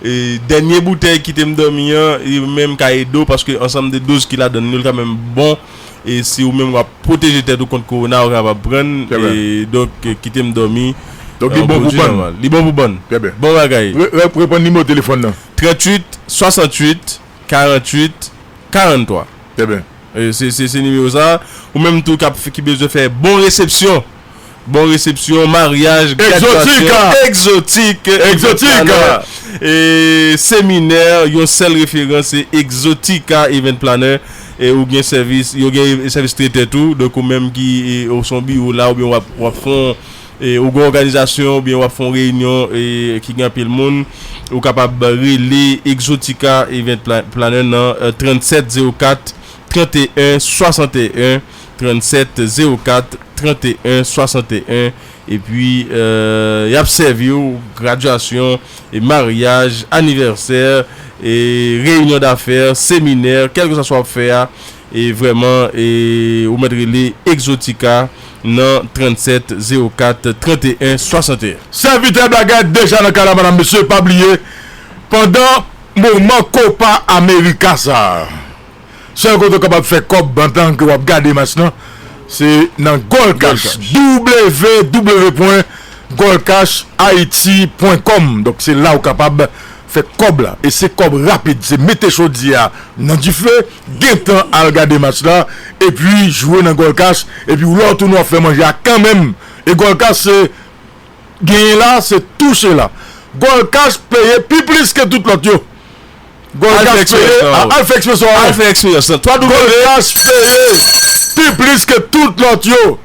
e, dènye boutèy kite m dòmi an, li menm ka ede w, paske ansanm de doz ki ladan l yo, l kanmenm bon, e si ou menm w ap pwoteje tèt ou kont kowona, ou kapab pran, e donk, e, kite m dòmi. Donk, li bon pou bann. Li bon pou bann. Trè byen. Bon bagay. Re-, re-, reprann nimewo telefòn nan. Tranntuit swasanntuit karanntuit karanntwa. Trè byen. E, se, se, se nimewo sa. Ou menm tou k ap, ki bezwen fè bon resepsyon. Bon resepsyon, maryaj, gradyasyon, egzotik, egzotik, e seminè, yon sèl referans, se Exotica Event Planner. E ou gen sèvis, yo gen sèvis tretè tou. Donk, ou menm ki, e, ou se yon biwo la, oubyen w ap, w ap fè yon, e, ou gen yon òganizasyon, oubyen w ap fè yon reyinyon, e, ki gen anpil moun, ou kapab rele Exotica Event Pla-, Planner nan, e, trannsèt zewo kat, tranteyen swasanteyen, trannsèt zewo kat, tranteyen swasanteyen, epi, e, y ap sèvi w gradyasyon, e maryaj, anivèsè, e reyinyon dafè, seminè, kèlkeswa sa w ap fè a, e vrèman, e ou mèt rele Exotica, nan trannsèt zewo kat tranteyen swasanteyen. Sèvitè Black Guy deja nan kay la, madanm, mesye, pa bliye, pandan moman Copa America sa a, sèl kote w kapab fè kòb pandan ke w ap gade match lan, se nan Gold Cash. W W W pwen gold cash haiti pwen com. Donk, se la w kapab fè kòb la. E se kòb rapid. Se mete chodyè a nan dife, gentan al gade match la, epi jwe nan Gold Cash, epi lè w tounen w ap fè manje a kanmenm. E Gold Cash se genyen la, se touche la. Gold Cash peye pi plis ke tout lòt yo. Gold Cash peye, al fè eksperyans lan. Al fè eksperyans lan. Gold Cash peye pi plis ke tout lòt yo.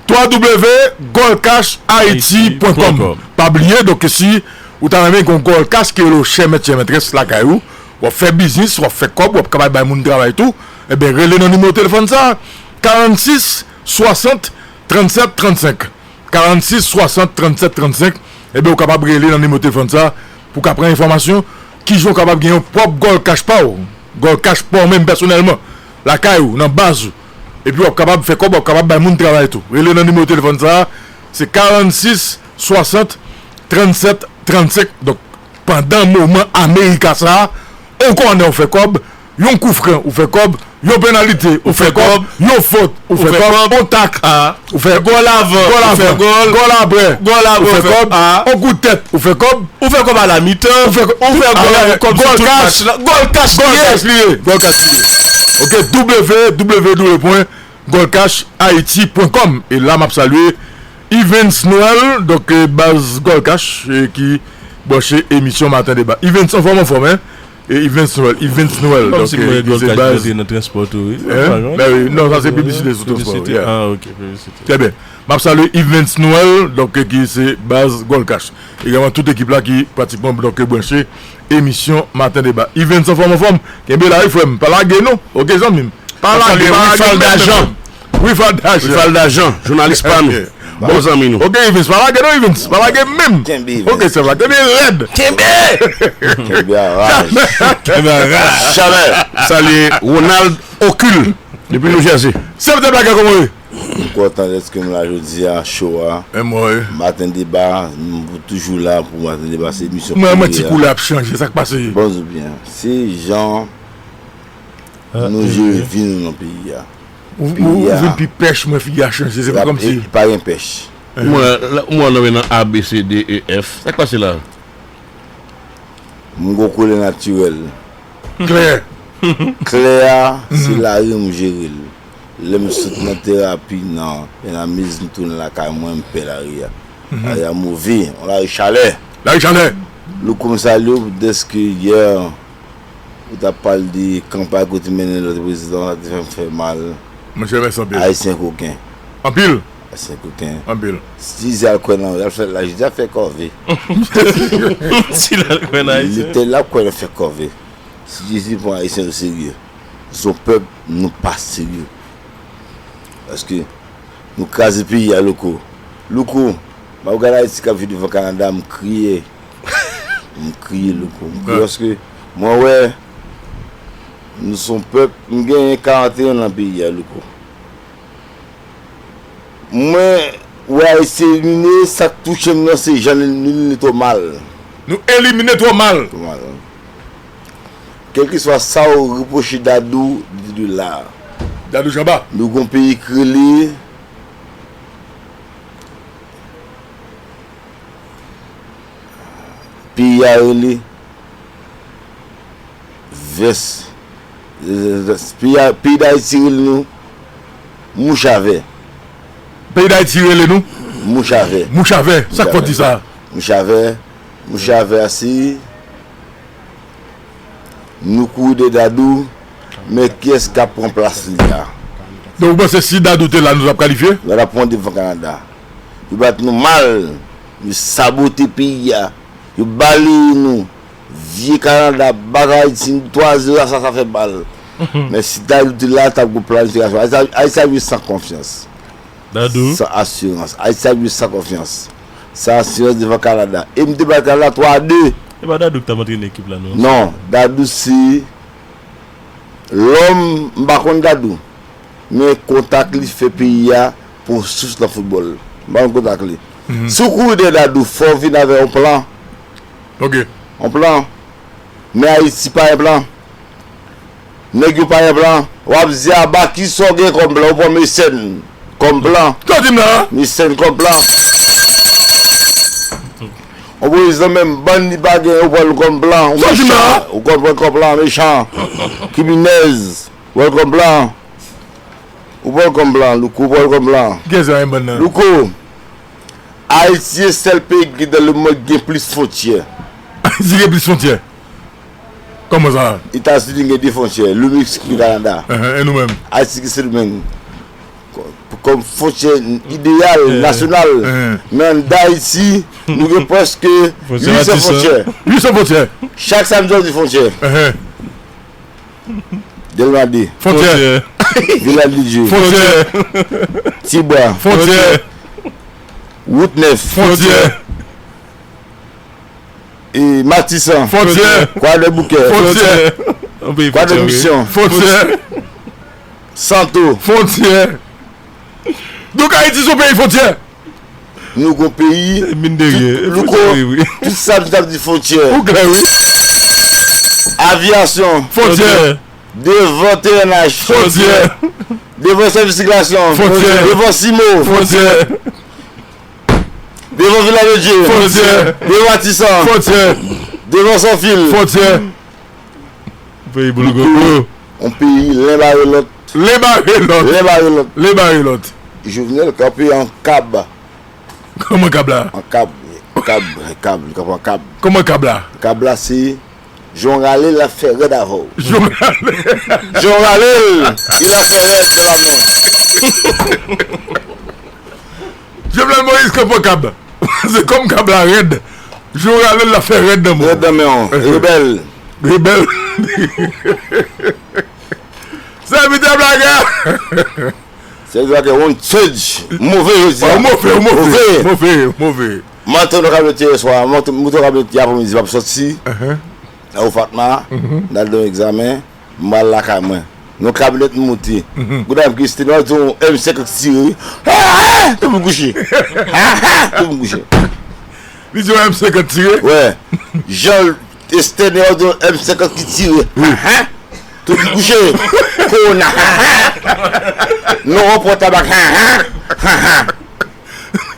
W W W gold cash haiti pwen com. Pa bliye, donk, si ou ta renmen gen yon Gold Cash ki rele w chè mèt, chè mètrès lakay ou, w ap fè biznis, w ap fè kòb, w ap kapab bay moun travay tou, ebyen, rele nan nimewo telefòn sa a, karannsis swasant trannsèt trannsenk. Karannsis swasant trannsèt trannsenk, ebyen, ou kapab rele nan nimewo telefòn sa a pou w ka pran enfòmasyon kijan w kapab gen yon pwòp Gold Cash pa w, Gold Cash pa w menm pèsonèlman, lakay ou, nan baz ou. Epi w ap kapab fè kòb, w ap kapab bay moun travay tou. Rele nan nimewo telefòn sa a, se karannsis swasant trannsèt trannsenk. Donk, pandan moman Amerika sa a, on kònè ou fè kòb, yon koufran ou fè kòb, yon penalite ou fè kòb, yon fot ou fè kòb, on tak ou fè kòb, gòl avan, gòl apre, gòl apre ou fè kòb, on kout tèt ou fè kòb, ou fè kòb alamitan, ou fè kòb, ou fè gòl kòb sou tout match la. Gòl kach li ye. Gòl kach li ye. Ok, W W W pwen gold cash haiti pwen com. E la, m ap salye Evens Noël, donk, eh, baz Gold Cash, eh, ki branche emisyon Maten Deba. Evens, anfòm, anfòm, en? E Evens Noël, Evens Noël, donk, eh, ki se baz. Hein? Ben wi, non, sa se piblisite sou transpò, yeah. Ah, ok, piblisite. Trè byen. M ap salye Evens Noël, donk, eh, ki se baz Gold Cash. Egalman, tout ekip la ki pratikman, donk, branche emisyon Maten Deba. Evens, anfòm, anfòm? Kenbe la, wi, frè m. Pa lage, non. Ok, zanmi m. Pa lage, pa lage menm, menm. Wifald Dajan. Wifald Dajan, jounalis pa nou. Bon zanmi nou. Ok, Evens, pa lage non, Evens. Pa lage menm. Ok, sèf la. Kenbe rèd. Kenbe. Kenbe a raj. Kenbe a raj. Chalè. Salye Ronald Ocul depi New Jersey. Sèf de Black Guy, kòman w ye? M kontan dèske m la jodi a, cho a. Menm mwen, wi. Maten Deba, nou toujou la pou Maten Deba, se emisyon. Mwen, mwen, ti koulè ap chanje, sa k pase? Bon, byen. Se jan nou jere vi nou nan peyi a. Ou, ou, ou vin pi pèch, mwen, figi a chanje. Se pa kòmsi. Pa gen pèch. Mwen, mwen nan men nan A, B, C, D, E, F. Sa k pase la? M gon koulè natirèl. Klè. Klè a, se lari m jere l. Lè m sot nan terapi nan Benamiz, m tounen lakay mwen, m pè lari a. Lari a move, yon lari chalè. Lari chalè. Louko, m salye w dèske yè ou t ap pale de kanpay kote mennen lòt prezidan, sa te fè m fè mal. Monchè, mèsi anpil. Ayisyen koken. Anpil. Ayisyen koken. Anpil. Si Jezi al kwè nan, al fè, la, Jezi al fè kòve. Si l al kwè nan Ayisyen. Letènèl ap kwè nan fè kòve. Si Jezi pran Ayisyen o serye, se yon pèp nou pa serye. Paske nou kraze peyi a, Louko. Louko, m ap gade Ayiti k ap viv devan Kanada, m kriye. M kriye, Louko. M kriye paske mwen wè nou se yon pèp, m genyen karanteyen nan peyi a, Louko. Mwen wè Ayiti elimine, sa k touche m nan se jan nou elimine twò mal. Nou elimine twò mal. Twò mal. Kèlkeswa sa w repwoche Dadou, li te dwe la. Dadou Janba. Nou gon peyi k rele Peyi a rele vès. Peyi a, peyi Dayiti rele nou mouchavè. Peyi Dayiti rele nou? Mouchavè. Mouchavè. Sa k fè w di sa? Mouchavè. Mouchavè a se Nou kouri dèyè Dadou, men kiyès k ap pran plas li a? Donk, ou panse si Dadou te la, nou t ap kalifye? Nou t ap pran devan Kanada. Yo bat nou mal, yo sabote peyi a, yo balaye nou. Vye Kanada bat Ayiti twa zewo, sa, sa fè mal. Men si Dadou te la, t ap gon planifikasyon. Ayiti, Ayiti ap jwe san konfyans. Dadou. San asirans. Ayiti ap jwe san konfyans. San asirans devan Kanada. E m te bat Kanada twa a de. E pa Dadou ki t ap antrene ekip la, non? Non. Dadou se lòm, m pa konn Dadou. Men kontak li fè peyi a, pwosous nan foutbòl. M pa konn kontak li. Si w kouri dèyè Dadou, fò w vin avè yon plan. Ok. Yon plan. Men Ayiti pa yon plan. Nèg yo pa gen plan. W ap di aba kisa w gen kòm plan. Ou pran Mesèn kòm plan. Sa w di m la? Mesèn kòm plan. Yon prezidan menm bann li pa gen, ou pran l kòm plan. Ou mechan. Ou konprann kòm plan, mechan. Kriminèz. Ou pran l kòm plan. Ou pran l kòm plan, Louko, ou pran l kòm plan. Kiyès sa, yon bann nan? Louko, Ayiti se sèl peyi ki nan lemonn ki gen plis fwontyè. Ayiti gen plis fwontyè? Kòman sa? Etazini gen de fwontyè, Lou Meksik, Lou Kanada. Enhen, e nou menm? Ayiti gen Sendomeng. Kò-, kòm fwontyè ideyal, nasyonal. Men anndan Ayiti, nou gen prèske uit san fwontyè. Uit san fwontyè. Chak samdi, w ap di fwontyè. Enhen. Dèlma de. Fwontyè. Vilaj de Dye. Fwontyè. Tibwa. Fwontyè. Wout Nèf. Fwontyè. E Matisan. Fwontyè. Kwadèboukè. Fwontyè. Kwadèmisyon. Fwontyè. Santo. Fwontyè. Donk Ayiti se yon peyi fwontyè. Nou gon peyi. Louko, tout sa nou t ap di fwontyè. Ou klè, wi. Avyasyon. Fwontyè. Devan T N H. Fwontyè. Devan sèvis sirkilasyon. Fwontyè. Devan Simo. Fwontyè. Devan Vilaj de Dye. Fwontyè. Devan Matisan. Fwontyè. Devan Sanfil. Fwontyè. Peyi boulgoulgou. Yon peyi len bare lòt. Len bare lòt. Len bare lòt. Len bare lòt. Jovenel kanpe an kab. Kòman kab la? An kab. Kab, kab, li kanpe an kab. Kòman kab la? Kab la se jan w rale l ap fè rèd avè w. Jan w rale. Jan w rale l, li ap fè rèd nan la men w. Jovenel Moïse kanpe an kab. Se kòm kab la rèd. Jan w rale l, l ap fè rèd nan men w. Rèd nan men w. Rebèl. Rebèl. Sèvitè blagè. Sèvitè blagè, wanted. Move jodi a. Move, move, move, move. Mante nou ka mete yè swa, mante nou ka mete yè aprèmidi, m ap sòti. Nan Ofatma, m al nan yon egzamen. M al lakay mwen. Yon kamyonèt m moute. Gouda m ki site, nou di yon M senkant ki tire. Ha, ha, tout moun kouche. Ha, ha, tout moun kouche. Li di yon M senkant tire? Wè. Jan Estè, nou di yon M senkant ki tire. Ha, ha, tout moun kouche. Kowona. Ha, ha. Nou ranpò tabak. Ha, ha. Ha, ha.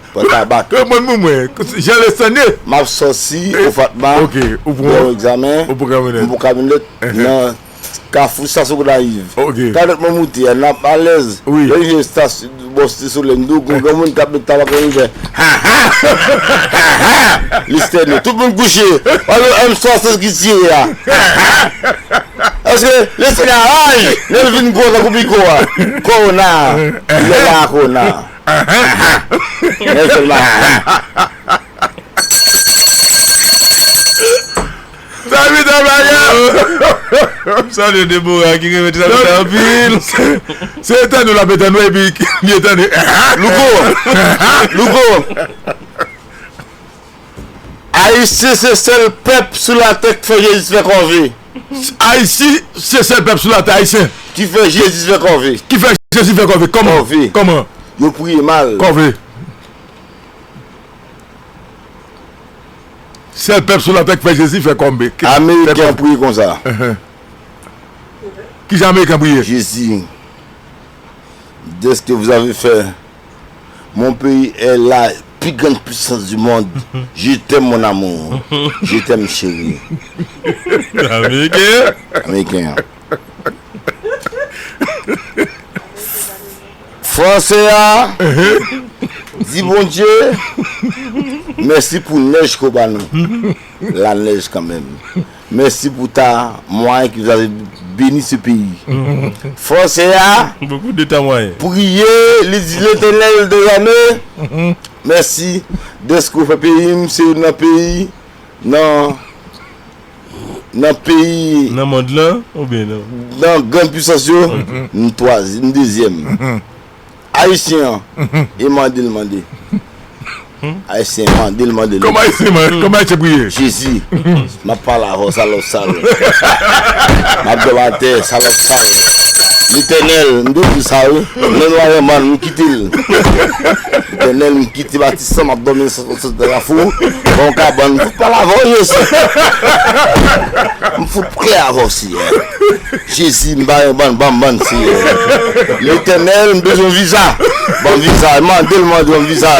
Pran tabak. Mwen, mwen, mwen, Jan Lestanye. M ap sòti Ofatma. Ok, ou pran yon egzamen. Ou pran kamyonèt. M pran kamyonèt nan kafou Stasyon Gonayiv. Ok. Kamyonèt mwen moute a, n ap alèz. Wi. Lè rive stasyon, bò Site Solèy, m di w, gon granmoun k ap met tabak nan rivyè. Ha, ha. Ha, ha. Lestanye. Tout moun kouche. Wè yon M swasant ki tire a. Ha, ha. Èske Lestanye a raj? Lè l vin gwo tankou piko a. Kowona. Lè la kowona. Aha. Aha. Lè sèlman aha. Sa vin an bagay. M salye Debora ki renmen ti sa anpil. Se, se etann nou l ap etann nou epi li etann. Louko. Louko. Ayisyen se sèl pèp sou latè k fè Jezi fè kòve. Ayisyen se sèl pèp sou latè, Ayisyen. Ki fè Jezi fè kòve. Ki fè Jezi fè kòve. Kòman? Kòve. Kòman? Yo priye mal. Kòve. Sèl pèp sou latè k fè Jezi fè kòve. Ameriken an priye konsa. Enhen. Kijan Ameriken an priye? Jésus, dès que vous avez fait Mon pays est la plus grande puissance du monde. Je t'aime, mon amour. Je t'aime, chérie. Ameriken. Ameriken. Franse a di Bondye mèsi pou nèj ke w ba nou. La nèj kanmenm. Mèsi pou ta mwayen ki vous avez béni ce pays. Franse a priye, li di, Letènèl dèzame, mèsi dèske w fè peyi m se youn nan peyi nan, nan peyi nan mond lan oubyen nan nan grann pisans yo, m twazi-, m dezyèm. Ayisyen an e mande l mande. Ayisyen mande l mande l. Kòman Ayisyen mande? Kòman Ayisyen priye? Jezi, m ap pale avè w, salòp sal. M ap dòmi atè, salòp sal. Letènèl, m te di sa wi. Lè nou a renman, m kite l. Letènèl, m kite Batis la, m ap dòmi nan sant Kafou. Bon kabann, m fout pale avè w, Jezi. M fout klè avè w, Seyè. Jezi, m pa renman, ban m bann, Seyè. Letènèl, m bezwen viza. Ban m viza, mande l, mande ban m viza.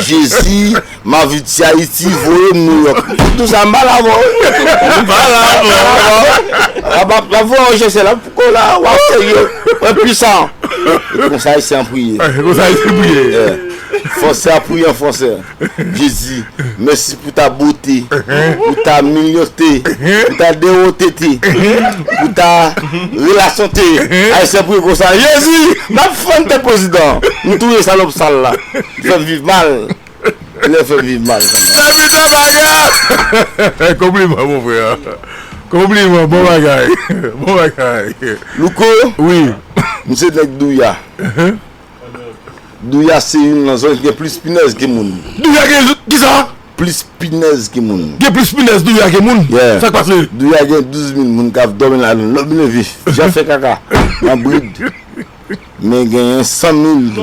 Jezi, m ap viv ti Ayiti, voye m Nouyòk. Tout sa, m pa la avè w. M pa la avè w. M ap voye w Sesèl la, pou la, w ap serye. Mwen pwisan. E konsa, Ayisyen ap priye. Konsa, Ayisyen priye. Fransè ap priye an fransè. Jezi, mèsi pou ta bote, pou ta milyote, pou ta dewotete, pou ta relasyonte. Ayisyen priye konsa. Jezi, m ap fann tèt prezidan. M touye salòp sal la. Li fè m viv mal. Li fè m viv mal. Sèvitè Blagè! Konpliman, mon frè. Konpliman, bon bagay. Bon bagay. Louko, wi, m se nèg Douya. Douya se youn nan zòn ki gen plis pinèz ke moun. Douya gen kisa? Plis pinèz ke moun. Gen plis pinèz Douya ke moun? Yeah. Sa k pase? Douya gen douz mil moun k ap dòmi ladan l. Lòt moun leve, jan fè kaka. Nan brid. Men genyen san mil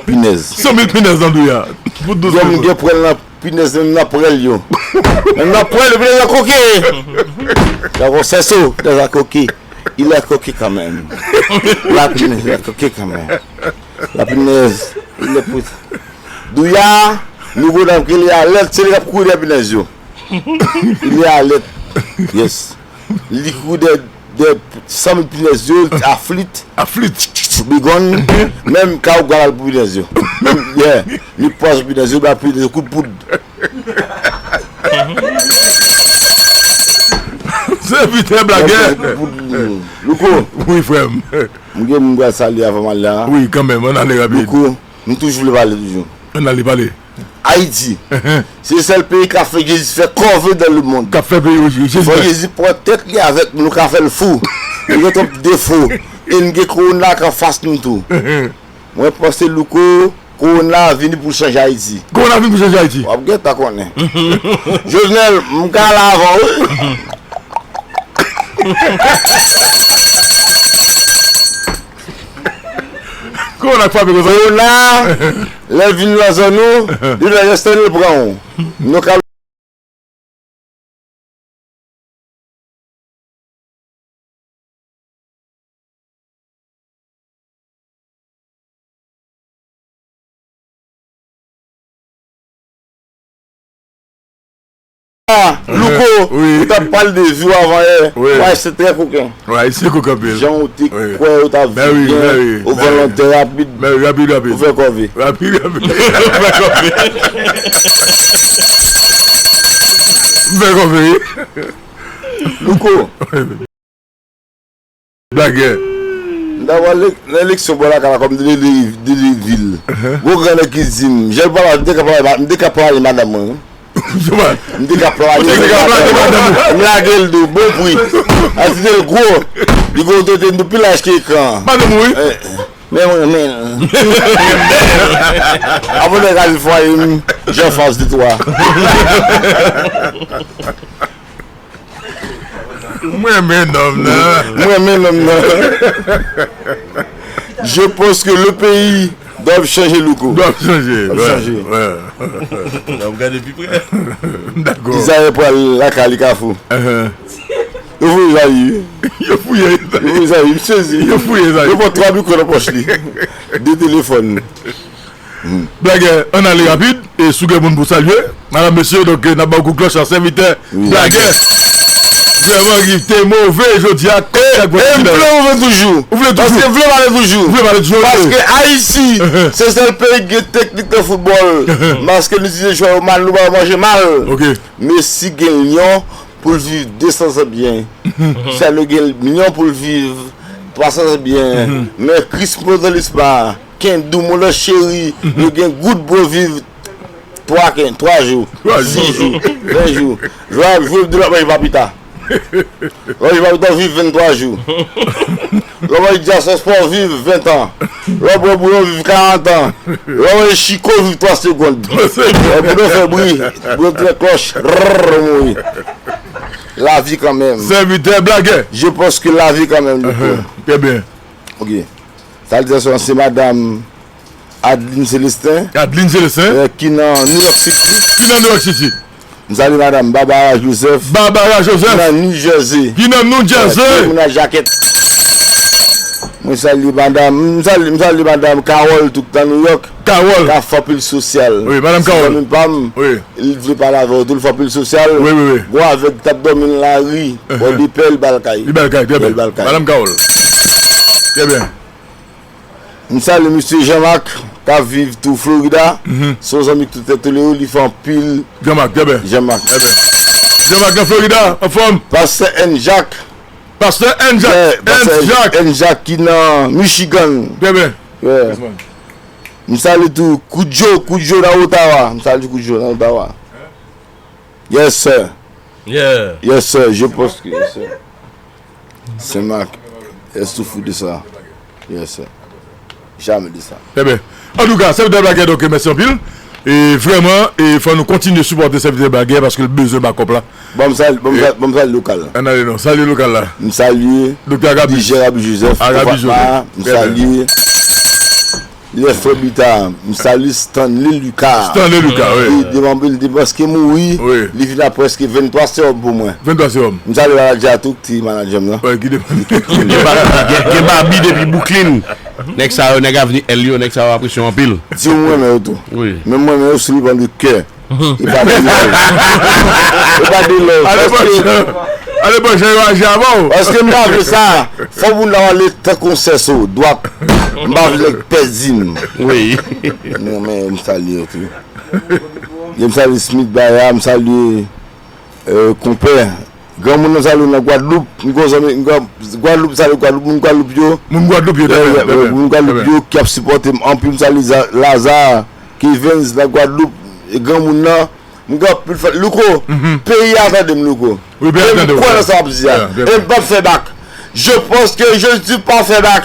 pinèz. San mil pinèz nan Douya. Pou douz mil moun. Gen pwèl nan pinèz, menm nan pwèl yo. Menm nan pwèl yo, pinèz la koke. Dakò, c'est ça, pinèz la koke. Il est coquet quand même. La pinèz, il est coquet quand même. La pinèz, il est pou. Douya, nou gon dam ki rele Alèt, se li k ap kouri dèyè pinèz yo. Li Alèt. Yes. Li kouri dèyè, dèyè san mil pinèz yo, aflit. Aflit. Bigonn, menm ka ou gala pou pinèz yo. Menm, yeah. Li pwason pinèz yo, ba pinèz yo kout poud. Sèvitè Blagè. Louko. Wi, frè m. M gen moun m pral salye avan m al la. Wi, kanmenm, ann ale rapid. Louko, m toujou vle pale toujou. Ann ale pale. Ayiti. Se sèl peyi k ap fè Jezi fè kòve dans le monde. K ap fè peyi Jezi. Fò Jezi pran tèt li avèk nou, nou ka fè l fou. Nou gen twòp defo. E nou gen kowona k anfas nou tou. Mwen panse Louko, kowona vini pou chanje Ayiti. Kowona vini pou chanje Ayiti. W ap gentan konnen. Jovenel, m ka la avan w. Kowona k frape konsa. Kowona, lè l vin nan zòn ou, li fè rèstè l pran w. Nou ka Ah, Louko, wi, ou t ap pale de vi w avan yè. Wi. Ou Ayisyen trè koken. Wi, Ayisyen koken anpil. Jan ou te kwè ou t ap viv byen, ou vòlonte rapid. Mè wi, rapid, rapid. Ou fè kòve. Rapid, rapid. M fè kòve, wi. Louko. Blagè. M ta pral nan eleksyon bò lakay la kòm dele, dele vil. Gon gran nèg ki di m, jan l pale, m te ka pale, m te ka pale madanm mwen, wi. M te ka plane. M lage l tou bon pri. Antite l gwo. Li gen otorite m tou pi laj ke ekran an. Madanm ou, wi. Men mwen renmen l. Abòne gade fwaye m, jan fas de twa. Mwen renmen nonm nan. Mwen renmen nonm nan. Je pense que le pays doit changer, Louko. Doit changer. Doit changer. N ap gade pi prè. Dakò. Izaye pral lakay li Kafou. Yo fouye Izaye, wi. Yo fouye Izaye. Yo fouye Izaye, m sezi. Yo fouye Izaye. Yo pran twa mikwo nan pòch li. De telefòn. Blagè, ann ale rapid, e si w gen moun pou salye, madam, mesye, donk, n ap ba w kout klòch la, sèvitè Blagè. Vrèman, li te move jodi a. E, e m vle move toujou. Ou vle toujou? Paske m vle pale toujou. Ou vle pale toujou, ok. Paske Ayiti, se sèl peyi ki gen teknik nan foutbòl. Paske nou itilize jwè yo mal, nou ba yo manje mal. Ok. Messi gen lyon pou l viv de san zan byen. Sadio gen lyon pou l viv twa san zan byen. Men Chris Paul nan lispa. Ken Dumoulan cheri, yo gen gout bro viv twa ken, twa jou, sis jou, ven jou. Lè w ap jwe, w ap manje papita. Lè w ap manje papita, w viv venntwa jou. Lè w ap manje Jason Sport, w viv ven tan. Lè w ap bwè bouyon, w viv karant an. Lè w ap manje chiko, w viv twa segonn. Lè w ap fè bri, bri trè klòch, rrrr, w mouri. Lavi kanmenm. Sèvitè Blagè. Je pense que lavi kanmenm, Louko. Trè byen. Ok. Salitations, c'est madame Adeline Célestin. Adeline Célestin. Euh, ki nan New York City. Ki nan New York City. M salye madame Barbara Joseph. Barbara Joseph. Ki nan New Jersey. Ki nan New Jersey. Ki moun nan jakèt. Mwen salye madame, m salye, m salye madame Carole tou ki nan New York. Carole. K ap fè anpil sosyal. Wi, madame Carole. Se zanmi pa m. Wi. Li vle pale avè w tou, li fè anpil sosyal. Wi, wi, wi. Gon avèg k t ap dòmi nan lari, bò de pè, li ba l kay. Li ba l kay, trè byen. Li ba l kay. Madame Carole. Trè byen. M salye mesye Jean Marc, k ap viv tou Florida. Se yon zanmi ki tou tèt tole yo, li fè anpil. Jean Marc, trè byen. Jean Marc. Trè byen. Jean Marc nan Florida, anfòm. Pastè N Jacques. Pastè N Jacques. Yeah, Pastè N Jacques. N Jacques ki nan Michigan. Trè byen. Yeah. Yes, man. M salye tou Koudjo, Koudjo nan Ottawa. M salye Koudjo nan Ottawa. Yes, sir. Yeah. Yes, sir. Je pense que, yes, sir. Saint-Marc est sous fou de ça. Yes, sir. Jamais de ça. Trè byen. Antouka, Sèvitè Blagè, donk, mèsi anpil. E vrèman, e fò nou kontinye sipòte Sèvitè Blagè paske l bezwen bakòp la. Bon, m salye, bon, m salye, bon, m salye lokal la. Ann ale non, salye lokal la. M salye Doktè Agabi. D J Agabi Joseph, Agabi Joseph. M salye Lè frè Bita, m salye Stanley Lucas. Stanley Lucas, wi. Li devan, li te prèske mouri. Wi. Li vin a prèske venntwa sewòm pou mwen. Venntwa sewòm. M salye manadjè a tou, ki manadjè m nan. Wi, ki de- Gen, gen, gen Babi depi Brooklyn. Nèg sa yo, nèg Avni L yo, nèg sa yo apresye w anpil. Di w m renmen yo tou. Wi. Men m renmen yo sou le plan de kè. E pa de love. E pa de love. Ale bò chan. Ale bò chan yo aji avan w. Paske m pa vle sa. Fò moun nan ale tankou yon sèso dwat. M pa vle nèg pèdi m. Wi. Non, men m salye yo tou. M salye Smith Baya, m salye, euh, konpè. Granmoun nan salye nan Gwadloup. M gon zanmi, m gon Gwadloup, salye Gwadloup, moun Gwadloup yo. Moun Gwadloup yo, trè byen, trè byen, moun Gwadloup yo ki ap sipòte m anpil, m salye Za- Lazare. Kevens nan Gwadloup, e granmoun nan, m gen anpil fè. Louko, peyi a tande m, Louko. Wi, peyi a tande w. E m kwè nan sa w ap di a. E m p ap fè bak. Je pense que je ne suis pas fait back.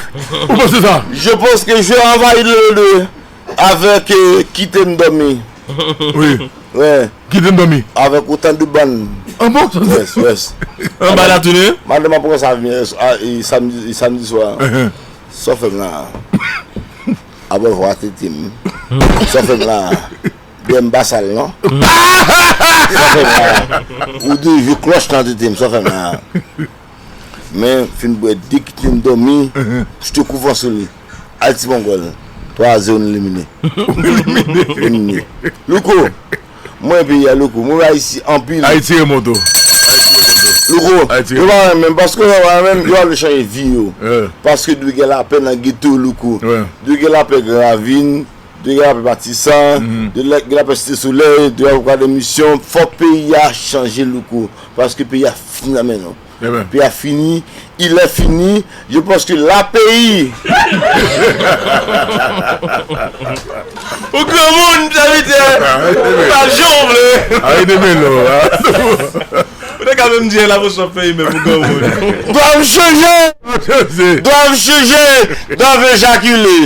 Ou panse sa? Je pense que je envahis le deux avec, euh, Kite m dòmi. Wi. Wè. Kite m dòmi. Avec autant de bann. An bon? Yes, yes. Anba la tounen? Madanm ap pran sa vini, a, e, samdi, e, samdi swa. Sa w fè m la? Abò vwa tete m. Sa w fè m la? Dèyè m pa sal non. Sa w fè m la? Ou de jou klòch nan tete m, sa w fè m la? Men fin bwè de Kite m dòmi, m site kouvan sou li. Al ti mongòl. Twa a zewo, n elimine. Elimine. Louko, mwen peyi a, Louko, mwen Ayiti anpil. Ayiti remonte w. Louko, yo pa renmen m, paske yo pa renmen m, yo al chanje vi yo. Paske dwe gen lapè nan geto, Louko. Dwe gen lapè Gran Ravin, dwe gen lapè Matisan, dwe gen lapè Site Solèy, dwe gen lapè Kwadèmisyon. Fòk peyi a chanje, Louko. Paske peyi a fini nan men nou. Peyi a fini, il est fini. Je pense que la peyi. Ou granmoun, sa vle di, pa jan w vle. Arete melo. Ou te ka menm di la pou sòt peyi, men pou granmoun. Doivent changer. Doivent changer. Doivent éjaculer.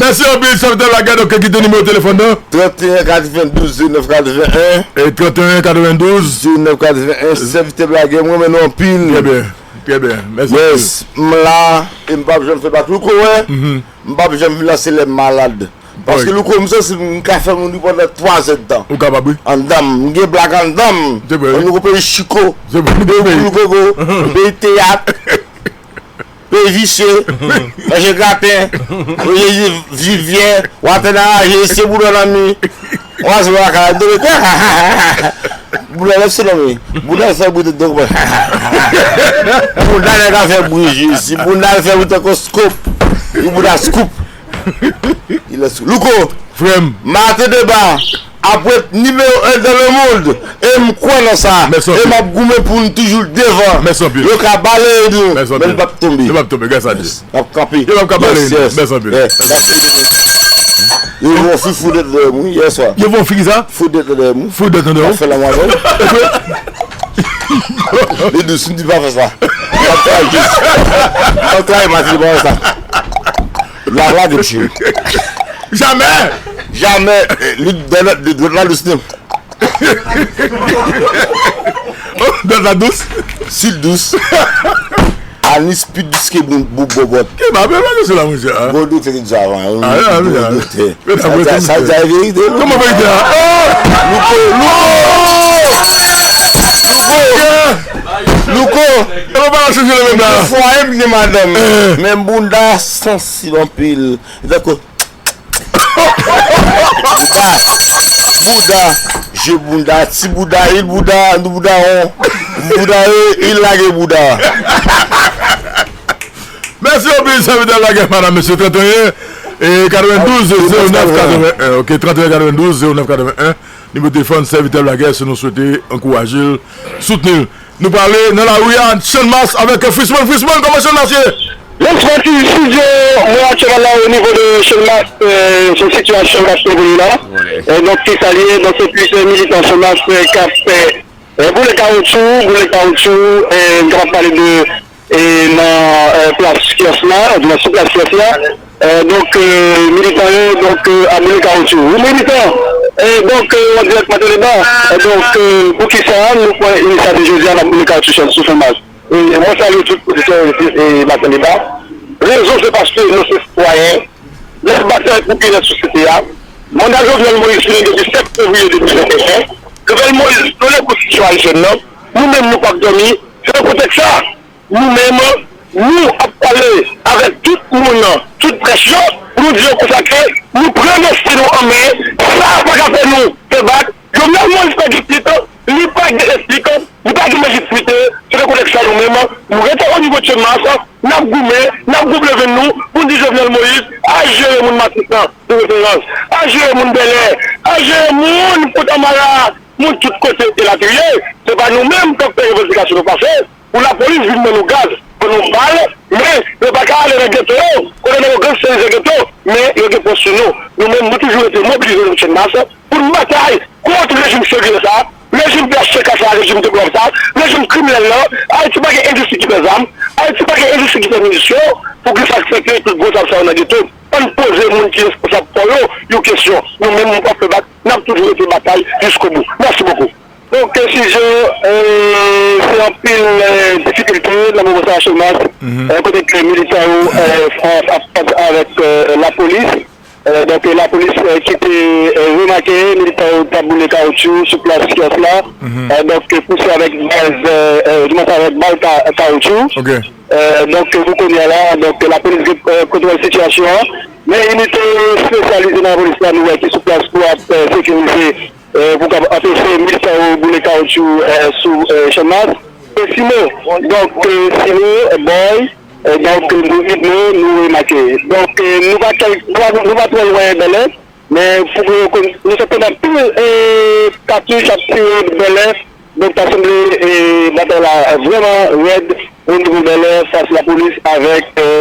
Mèsi anpil, Sèvitè Blagè, donk kite nimewo telefòn nan. Trant e en katrevendouz, zewo nèf katreven en. E trant e en katrevendouz. Zewo nèf katreven en, Sèvitè Blagè, mwen renmen nou anpil. Trè byen, trè byen. Mèsi anpil. Yes, m la, e m p ap janm fè bak. Louko, wè, m p ap janm vin la, se lè m malad. Paske Louko, m santi m ka fè moun ri pandan twa zè d tan. Ou kapab, wi. Anndan m, m gen blag anndan m. Se vre, wi. Louko, peyi chiko. Se vre, peyi koko, peyi teyat. Peyi visye, manje graten, manje vivyè, watè nan raje, se bouda nan mi. Wa se baka, dole kwa. Bouda lèv se non mi. Bouda fè bouda donk. Bouda nèg a fè bouji isi. Bouda fè bouda kon skop. Li bouda skoup. Louko, frè m. Maten deba. Apre nimewo en dans le monde. E m kwè nan sa. E m ap goumen pou n toujou devan. Yo ka balaye nou, men n p ap tonbe. Yo p ap tonbe, gras a Dye. N ap kanpe. Yo p ap ka balaye nou. Mèsi anpil. Yo voye yon fi foudèt dèyè m, wi, yè swa. Yo voye yon fi kisa? Foudèt dèyè m. Foudèt dèyè w? Ap fè lanmou avè l. Li dous, m di pa fè sa. M ap trayi dous. M ap trayi Mati, pa fè sa. La, la, de chou. Jamè! Jamè! Li dwèt la dous li. Dwèt la dous? Si l dous. Anis pi dous ke bou- bou- bòbòt. Ki ba bèl bagay se la, monchè, a? Gwo doutè te di avan, wi. A, a, wi, a. Gwo doutè. Sa, sa, sa, sa verite, wi. Kòman verite a? Oh! Louko, Louko! Louko! Louko! E pa chanje le menm la. Fwa m gen madanm. Eh. Men bouda sansib anpil. Dakò. Bouda, bouda, je bouda, ti bouda, il bouda, nou bouda on. Bouda, e, il lage bouda. Mèsi anpil, sèvitè lagè, madam, mesye, trannteyen, e, katrevendouz, zewo nèf, katreven, ok, trannteyen katrevendouz, zewo nèf, katreven, nimewo telefòn, sèvitè lagè, si nou swete ankouraje l, soutni l. Nou prale nan lari a, Channmas avèk Frisman. Frisman, kòman Channmas ye? Mwen soti estidyo, mwen aktyèlman la o nivo de Channmas, euh, se sitiyasyon Channmas nou ye la. E donk, ki sa l ye, donk, se plizyè militan Channmas, euh, k ap fè, euh, boule kawotchou, boule kawotchou, euh, n kapab pale de, euh, nan, euh, plas Kyòs la, oudimwen sou plas Kyòs la. Euh, donk, euh, militan yo, donk, euh, ap boule kawotchou. Wi, militan, euh, donk, euh, an dirèk Mantèneba, euh, donk, euh, poukisa nou pran inisyativ jodi a, n ap boule kawotchou sou Channmas? E mwen salye tout oditè e Mantèneba. Rezon se paske nou se sitwayen. Lè n batay pou byennèt sosyete a, manda Jovenel Moïse fini depi sèt fevriye de mil venteyen. Jovenel Moïse vole Konstitisyon ayisyèn nan. Nou menm, nou p ap dòmi. Se nan kontèks sa, nou menm, nou ap pale avèk tout moun, tout près yo, pou nou di yo konsa ke nou pran destine nou an men. Sa pa ka fè nou fè bak. Jovenel Moïse pèdi tit, li pa gen esplik, li pa gen lejitimite. Se nan kontèks sa nou menm, nou rete o nivo de Channmas, n ap goumen, n ap gouble venn nou, pou n di Jovenel Moïse, al jere moun Matis lan, de referans, al jere moun Bèlè, al jere moun Fontamara, moun tout kote elatriye. Se pa nou menm k ap fè revandikasyon nou pase, pou lapolis vin ban nou gaz, ban nou bal, men yo pa ka ale nan geto yo, kote nèg yo gangsterize geto, men yo gen pòs sou nou. Nou menm, nou toujou rete mobilize nan Channmas, pou n batay kont rejim sanginè sa a, rejim P H T K sa a, rejim de glòv sa a, rejim kriminèl la. Ayiti pa gen endistri ki fè zam, Ayiti pa gen endistri ki fè minisyon, pou ki sa k fè ke tout gwo zam sa yo nan geto. Ann poze moun ki responsab kò yo yon kesyon. Nou menm, nou p ap fè bak, n ap toujou rete batay jiskobou. Mèsi bokou. Donk, Sizyo, euh, se anpil, euh, difikilte nan moman sa a Channmas, euh, kote ke militan yo, euh, ap, ap fas avèk, euh, lapolis. Euh, donk, lapolis, euh, ki te, euh, remake militan yo t ap boule kawotchou sou plas Kyòs la. Euh, donk, pouse avèk baz, euh, euh, di mwen sa avèk bal ka-, kawotchou. Euh, donk, pou kounye a la, donk, lapolis gen, euh, kontwòl sitiyasyon an. Men inite espesyalize nan lapolis la, nou wè ki sou plas pou ap, euh, sekirize, euh, pou kab anpeche militan yo boule kawotchou, euh, sou, euh, Channmas. E Simo, donk, euh, Simo, Boy, euh, donk, euh, nou, nou, nou remake. Donk, euh, nou pa kèl-, nou pa, nou pa twò lwen Bèlè, men fòk nou konn-, nou sot tande anpil, euh, katouch ap tire Bèlè. Donk, ta sanble, euh, batay la, euh, vrèman rèd o nivo Bèlè fas lapolis avèk, euh,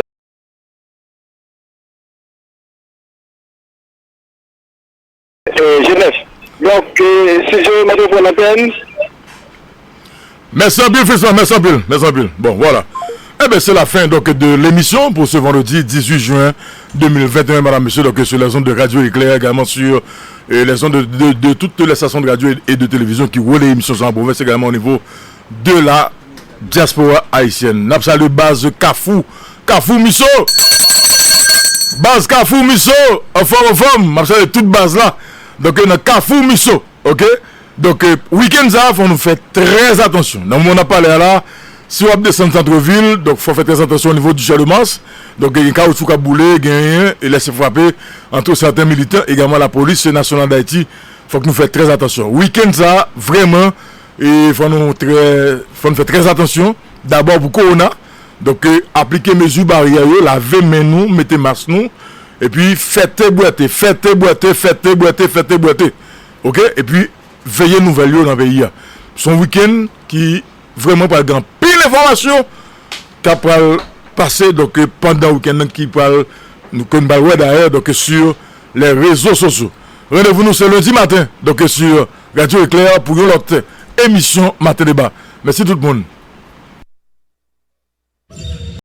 euh, Jenèf. Donk, euh, Sizyo, mwen te pran lantèn. Mèsi anpil, Frisman, mèsi anpil, mèsi anpil. Bon, vwala. Eh ben, c'est la fin, donc, de l'émission pour ce vendredi dix-huit juin deux mille vingt et un, madame, monsieur, donc, sur les ondes de Radio Éclair, également sur, euh, les ondes de, de, de toutes les stations de radio et, et de télévision qui relaient l'émission sur la province, également au niveau de la diaspora haïtienne. N ap salye baz Kafou, Kafou Miso. Baz Kafou Miso, anfòm, anfòm. M ap salye tout baz la. Donk, nan Kafou Miso, ok? Donk, euh, wikenn sa a, fò nou fè trè atansyon. Nan moman n ap pale a la, si w ap desann santvil, donk, fò fè trè atansyon o nivo di Champ de Mars. Donk, gen kawotchou k ap boule, genyen, e lèse frape ant sèten militan, egalman lapolis nasyonal d Ayiti. Fòk nou fè trè atansyon. Wikenn sa a, vrèman, e fò nou trè, fò n fè trè atansyon. Dabò pou kowona. Donk, e, aplike mezi baryè yo, lave men nou, mete mas nou, epi fète bwète, fète bwète, fète bwète, fète bwète. Oke? Epi veye nouvèl yo nan peyi a. Se yon wikenn ki vrèman pral gen anpil enfòmasyon k ap pral pase, donk, e, pandan wikenn nan ki pral, nou, ke n pral wè dayè, donk, sur les réseaux sociaux. Randevou nou se lendi maten, donk, sur Radio Éclair pou yon lòt emisyon Maten Deba. Mèsi tout moun.